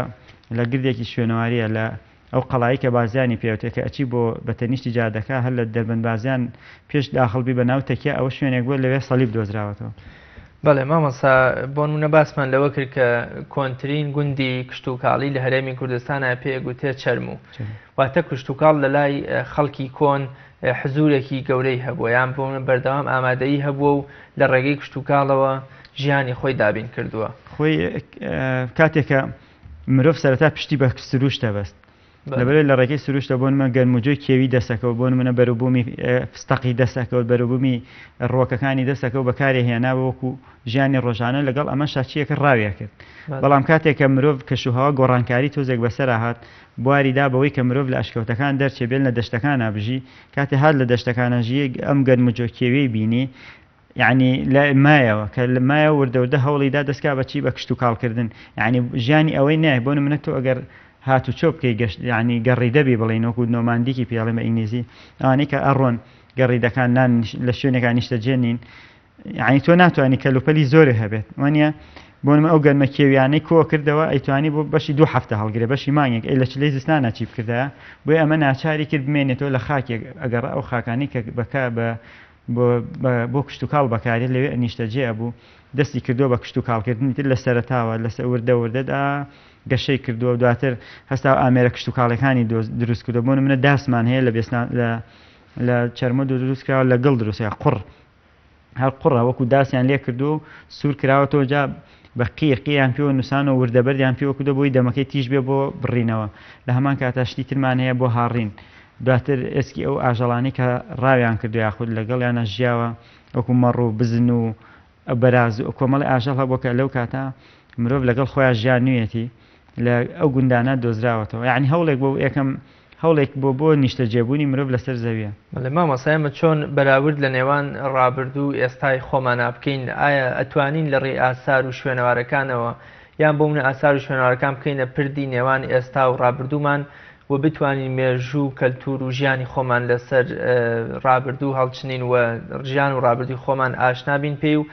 لە گردێکی شوێنەواریە لە ئەو قەڵای کە بازیانی پێوتێ کە ئەچی بۆ بە تەنیشتی جادەکە هەر لە دەربەند بازیان پێش داخڵ بی بە ناو تەکیە ئەوە شوێنێک بووە لەوێ سەلیب دۆزراوەتەوە. بەڵێ مامۆستا بۆنمونە باسمان لەوە کرد کە کۆنترین گوندی کشتوکاڵی لە هەرێمی کوردستانە پێ گوتێ چەرموو واتە کشتوکاڵ لە لای خەڵکی کۆن حزورێکی گەورەی هەبووە یان بۆ بەردەوام ئامادەیی هەبووە و لە ڕێگەی کشتوکاڵەوە ژیانی خۆی دابین کردووە. خۆی کاتێکە مرۆڤ سەرەتا پشتی بە سروشت دەبەست لەبەرئەوەی لە ڕێگەی سروشتە بۆ نمە گەرموجۆی کێوی دەسەکەوت بۆ نمونە بەروبوومی فستەقی دەسەکەوت بەروبوومی ڕووەکەکانی دەسەکەوت بەکارێ هێنا وەکو ژیانی ڕۆژانە لەگەڵ ئەمەشا چیەکە ڕاویە کرد بەڵام کاتێک کە مرۆڤ کەشوهەوا گۆڕانکاری تۆزێک بەسەرا هات بواری دا بەوەی کە مرۆڤ لە ئەشکەوتەکان دەرچێ بێن لە دەشتەکانا بژی کاتێ هات لە دەشتەکانا ژی ئەم گەرموجۆ کێویەی بینی یەعنی لە مایەوە کە لە مایەوە وردە وردە هەوڵی دا دەست کا بە چی بە کشتوکاڵ کردن یەعنی ژیانی ئەوەی نایە بۆ نمونە تۆ ئەگەر هاتوچۆ بکەی گەشت یەعنی گەڕیدە بی بڵێین وەکو نۆماندیکی پێ ئەڵێن بە ئینگلیزی ئەوانەی کە ئەڕۆن گەڕیدەکان نان لە شوێنێکا نیشتەجێ نین یەعنی تۆ ناتوانی کەلوپەلی زۆرێ هەبێت وانە بۆ نمونە ئەو گەنمە کێویانەی کۆ کردەوە ئەیتوانی بۆ بەشی دوو هەفتە هەڵگرێ بەشی مانگێک ئەی لە چلەی زستانە چی بکردایە بۆیە ئەمە ناچاری کرد بمێنێتەوە لە خاکێک ئەگەڕ ئەو خاکانەی کە بەکە بە بۆ کشتوکاڵ بەکارێت لەوێ نیشتەجێ ئەبوو دەستی کردووە بە کشتوکاڵکردنی تر لە سەرەتاوە لەسەر وردە وردەدا گەشەی کردووە دواتر هەستا ئامێرە کشتوکاڵەکانی دروست کردووە بۆ نمونە داسمان هەیە لە بێسنا لە لە چەرمە دروست کراوە لە گڵ دروستە قوڕ هەر قوڕە وەکو داسیان لێ کردو سوور کراوەتەوە جا بە قیر قیریان پێوە نووسان و وردەبەردیان پێوە کردو بۆی دەمەکەی تیژ بێ بۆ بڕینەوە لە هەمان کاتا شتی ترمان هەیە بۆ هاڕین. دواتر ئێسکی ئەو ئاژەڵانەی کە ڕاویان کردووە یاخود لەگەڵیانە ژیاوە وەکو مەڕ و بزن و بەراز و کۆمەڵی ئاژەڵ هەبووە کە لەو کاتە مرۆڤ لەگەڵ خۆیان ژیانویەتی لە ئەو گوندانە دۆزراوەتەوە یعنی هەوڵێک بۆ یەکەم هەوڵێک بۆ بۆ نیشتەجێبوونی مرۆڤ لەسەر زەویە. بەڵێ مامۆستا ئێمە چۆن بەراورد لە نێوان ڕابردوو و ئێستای خۆمانا بکەین ئایا ئەتوانین لە ڕێی ئاسار و شوێنەوارەکانەوە یان بۆ منە ئاسار و شوێنەوارەکان بکەینە پردی نێوان ئێستا و ڕابردوومان و بتوانین مێژوو و کەلتور و ژیانی خۆمان لەسەر ڕابردوو هەڵچنین و ژیان و ڕابردووی خۆمان ئاشنا بین پێی و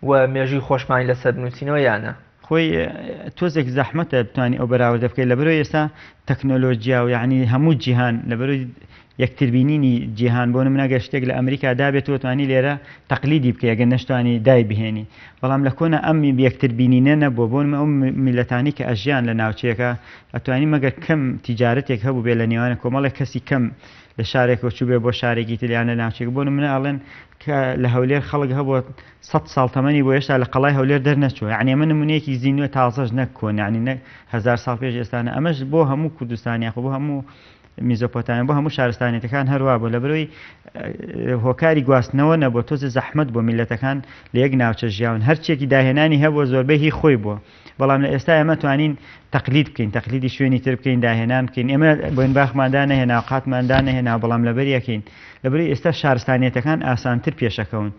و مێژووی خۆشمانی لەسەر بنووسینەوە یا نا؟ خۆی تۆزێک زەحمەتە بتوانی ئەو بەراوردە بکەیت لەبەرئەوەی ئێستا تەکنۆلۆجیا و یعنی هەموو جیهان لەبەرئەوەی یەکتربینینی جیهان بۆ نمونە گەر شتێک لە ئەمریکا دابێت تۆ توانی لێرە تەقلیدی بکەی ئەگەر نەشتوانی دای بهێنی بەڵام لە کۆنا ئەم یەکتربینینە نەبووە بۆ نمونە ئەو میللەتانی کە ئەژیان لە ناوچەیەکە ئەتوانی مەگەر کەم تیجارەتێک هەبوو بێ لە نێوان کۆمەڵێک کەسی کەم لە شارێکەوە چووبێ بۆ شارێکی تر یان لە ناوچێک بۆ نمونە ئەڵێن کە لە هەولێر خەڵک هەبووە سەد ساڵ تەمەنی بۆ هێشتا لە قەڵای هەولێر دەرنەچووە یعنی ئەمە نمونەیەکی زیندووە تازەش نەک کۆن یعنی نەک هەزار ساڵ پێش ئێستانە ئەمەش بۆ هەموو کوردستان یاخۆ بۆ هەموو میزۆپۆتامیا بۆ هەموو شارستانیەتەکان هەروا بوو لەبەرەوەی هۆکاری گواستنەوە نەبووە تۆزێ زەحمەت بۆ میلەتەکان لە یەک ناوچە ژیاون هەرچێکی داهێنانی هەبووە زۆربەی هی خۆی بووە بەڵام لە ئێستا ئێمە توانین تەقلید بکەین تەقلیدی شوێنی تر بکەین داهێنان بکەین ئێمە بۆینباخمان دانەهێنا قاتمان دانەهێنا بەڵام لەبەر یەکەین لەبەری ئێستا شارستانیەتەکان ئاسانتر پێشەکەون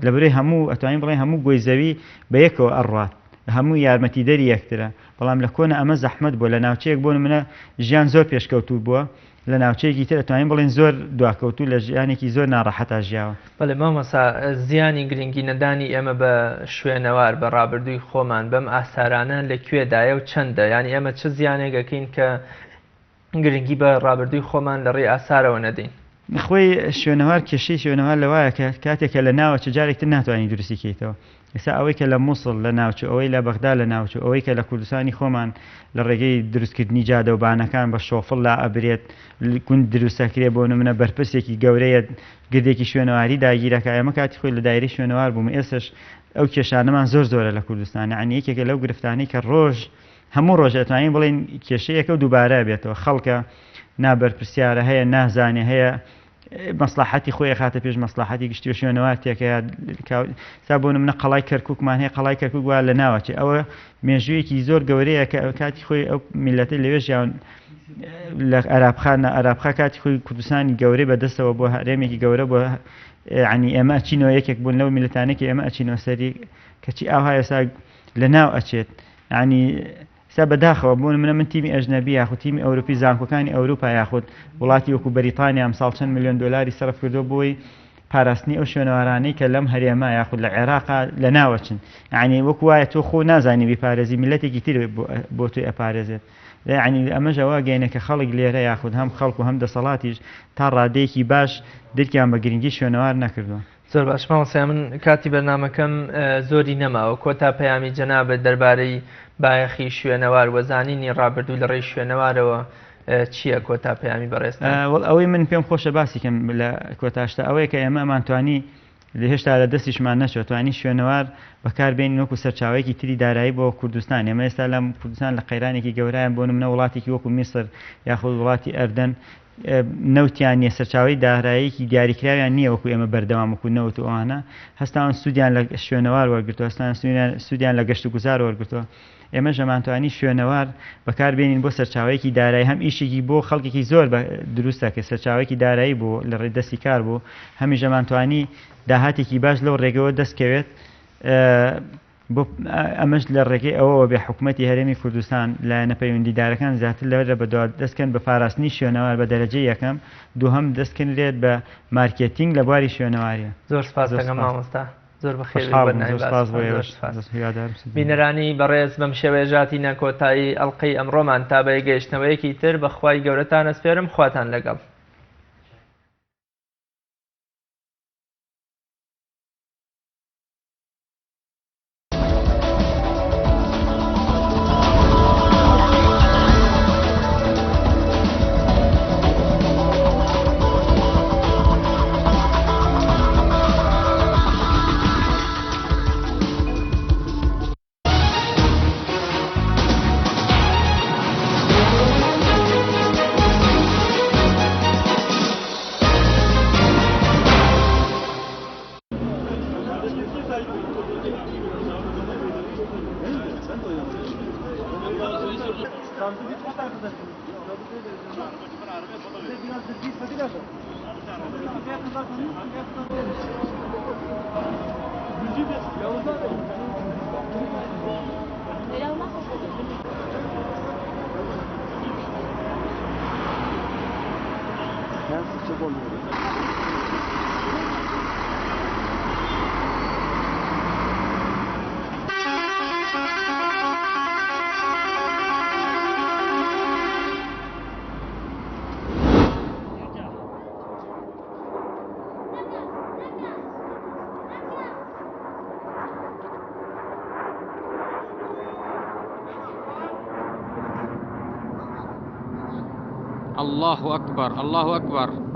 لەبەرەی هەموو ئەتوانین بڵێن هەموو گۆی زەوی بە یەکەوە ئەڕوات هەموو یارمەتیدەری یەکترە بەڵام لە کۆنە ئەمە زەحمەت بووە لە ناوچەیەک بۆ نمونە ژیان زۆر پێشکەوتوو بووە لە ناوچەیەکی تر ئەتوانین بڵێن زۆر دواکەوتوو لە ژیانێکی زۆر ناڕەحەتا ژیاوە. بەڵێ مامۆستا زیانی گرنگی نەدانی ئێمە بە شوێنەوار بە ڕابردووی خۆمان بەم ئاسارانە لە کوێدایە و چەندە یانی ئێمە چ زیانێک ئەکەین کە گرنگی بە ڕابردووی خۆمان لە ڕێی ئاسارەوە نەدەین؟ خۆی شوێنەوار کێشەی شوێنەوار لەوایە کە کاتێک کە لە ناوەچێ جارێک تر ناتوانانی دروستی کەیتەوە ئێستا ئەوەی کە لە موسڵ لە ناوچوو ئەوەی لە بەغدا لە ناوچوو ئەوەی کە لە کوردستانی خۆمان لە ڕێگەی دروستکردنی جادە و بانەکان بە شۆفڵ لا ئەبرێت گوند دروستەکرێ بۆ نمونە بەرپرسێکی گەورەیە گردێکی شوێنەواری داگیرەکە ئێمە کاتی خۆی لە دایرەی شوێنەوار بووم ئێستش ئەو کێشانەمان زۆر زۆرە لە کوردستان یعنی یەکێکە لەو گرفتانەی کە ڕۆژ هەموو ڕۆژ ئەتوانین بڵێین کێشەیەکە و دووبارە بێتەوە خەڵکە نابەرپرسیارە هەیە نازانێ هەیە مەسلحەتی خۆی ئەخاتە پێش مەسلحەتی گشتی و شوێنەوار تێکەیە سا بۆ نمونە قەڵای کەرکووکمان هەیە قەڵای کەرکووک وا لە ناوەچێ ئەوە مێژوویەکی زۆر گەورەیە کە کاتی خۆی ئەو میلەتە لەوێ ژیاون لە عراقخانە عراقخا کاتی خۆی کوردستانی گەورەی بەدەستەوە بۆ هەرێمێکی گەورە بۆ ینی ئێمە ئەچینەوە یەکێک بوون لەو میلەتانێکی ئێمە ئەچینەوە سەری کەچی ئاها ئێستا لە ناو ئەچێت یانی ئێستا بەداخەوە بۆ نمونە من تیمی ئەژنەبی یاخود تیمی ئەوروپی زانکۆکانی ئەوروپا یاخود وڵاتی وەکو بەریتانیا ئەمساڵ چەند ملیۆن دۆلاری سەرف کردووە بۆی پاراستنی ئەو شوێنەوارانەی کە لەم هەرێمە یاخود لە عێراقا لە ناوەچن یعنی وەکو وایە تۆ خۆ نازانی بیپارێزی میلەتێکی تر بۆ تۆی ئەپارێزێت یعنی ئەمەش ئەوە گەینە کە خەڵک لێرە یاخود هەم خەڵک و هەم دەسەڵاتیش تا ڕادەیەکی باش درکیان بە گرنگی شوێنەوار نەکردووە. زۆر باش مامۆستا من کاتی بەرنامەکەم زۆری نەماوە کۆتا پەیامی جەنابت دەربارەی بایەخی شوێنەوار وە زانینی ڕابردوو لە ڕێی شوێنەوارەوە چییە کۆتا پەیامی بەڕێزتان؟ وەڵ ئەوەی من پێم خۆشە باسی کەم لە کۆتاشتا ئەوەیە کە ئێمە ئەمانتوانی لە هێشتا لە دەستیشمان نەچوە توانی شوێنەوار بەکار بێنین وەکو سەرچاوەیەکی تری دارایی بۆ کوردستان ئێمە ئێستا لە کوردستان لە قەیرانێکی گەورایان بۆ نمونە وڵاتێکی وەکو میسر یاخود وڵاتی ئەردەن نەوتیان نییە، سەرچاوەی داراییەکی دیاریکراویان نییە وەکو ئێمە بەردەوام وەکو نەوت و ئەوانە، هەستاون سوودیان لە شوێنەوار وەرگرتووە، هەستاون سوودیان لە گەشتوگوزار وەرگرتووە، ئێمەش ئەمانتوانی شوێنەوار بەکار بێنین بۆ سەرچاوەیەکی دارایی، هەم ئیشێکی بۆ خەڵکێکی زۆر دروست دەکرد، سەرچاوەیەکی دارایی بوو لە ڕێی دەستی کار بوو، هەمیش ئەمانتوانی داهاتێکی باش لەو ڕێگەوە دەست کەوێت. بۆ ئەمەش لە ڕێگەی ئەوەوە بێ حکومەتی هەرێمی کوردستان، لایەنە پەیوەندیدارەکان زیاتر لەوە بەدوا دەست کەن بە پاراستنی شوێنەوار بە دەرەجەی یەکەم، دووهەم دەست کنرێت بە مارکێتینگ لە بواری شوێنەواریە. زۆر سپاس زۆر دەکەم سپاس. مامۆستا زۆر بەخێر بێی خۆشحاڵ بووم بەرنامەی زۆر سپاس بۆ باس زۆر ئێوەش سپاس. زۆر هیوادارم سوودی لێ بینەرانی بەڕێز بەم شێوەیە ژاتینە کۆتایی ئەڵقەی ئەمڕۆمان تا بە یەکگەیشتنەوەیەکی تر بە خوای گەورەتان ئەسپێرم خواتان لەگەڵ. الله أكبر الله أكبر.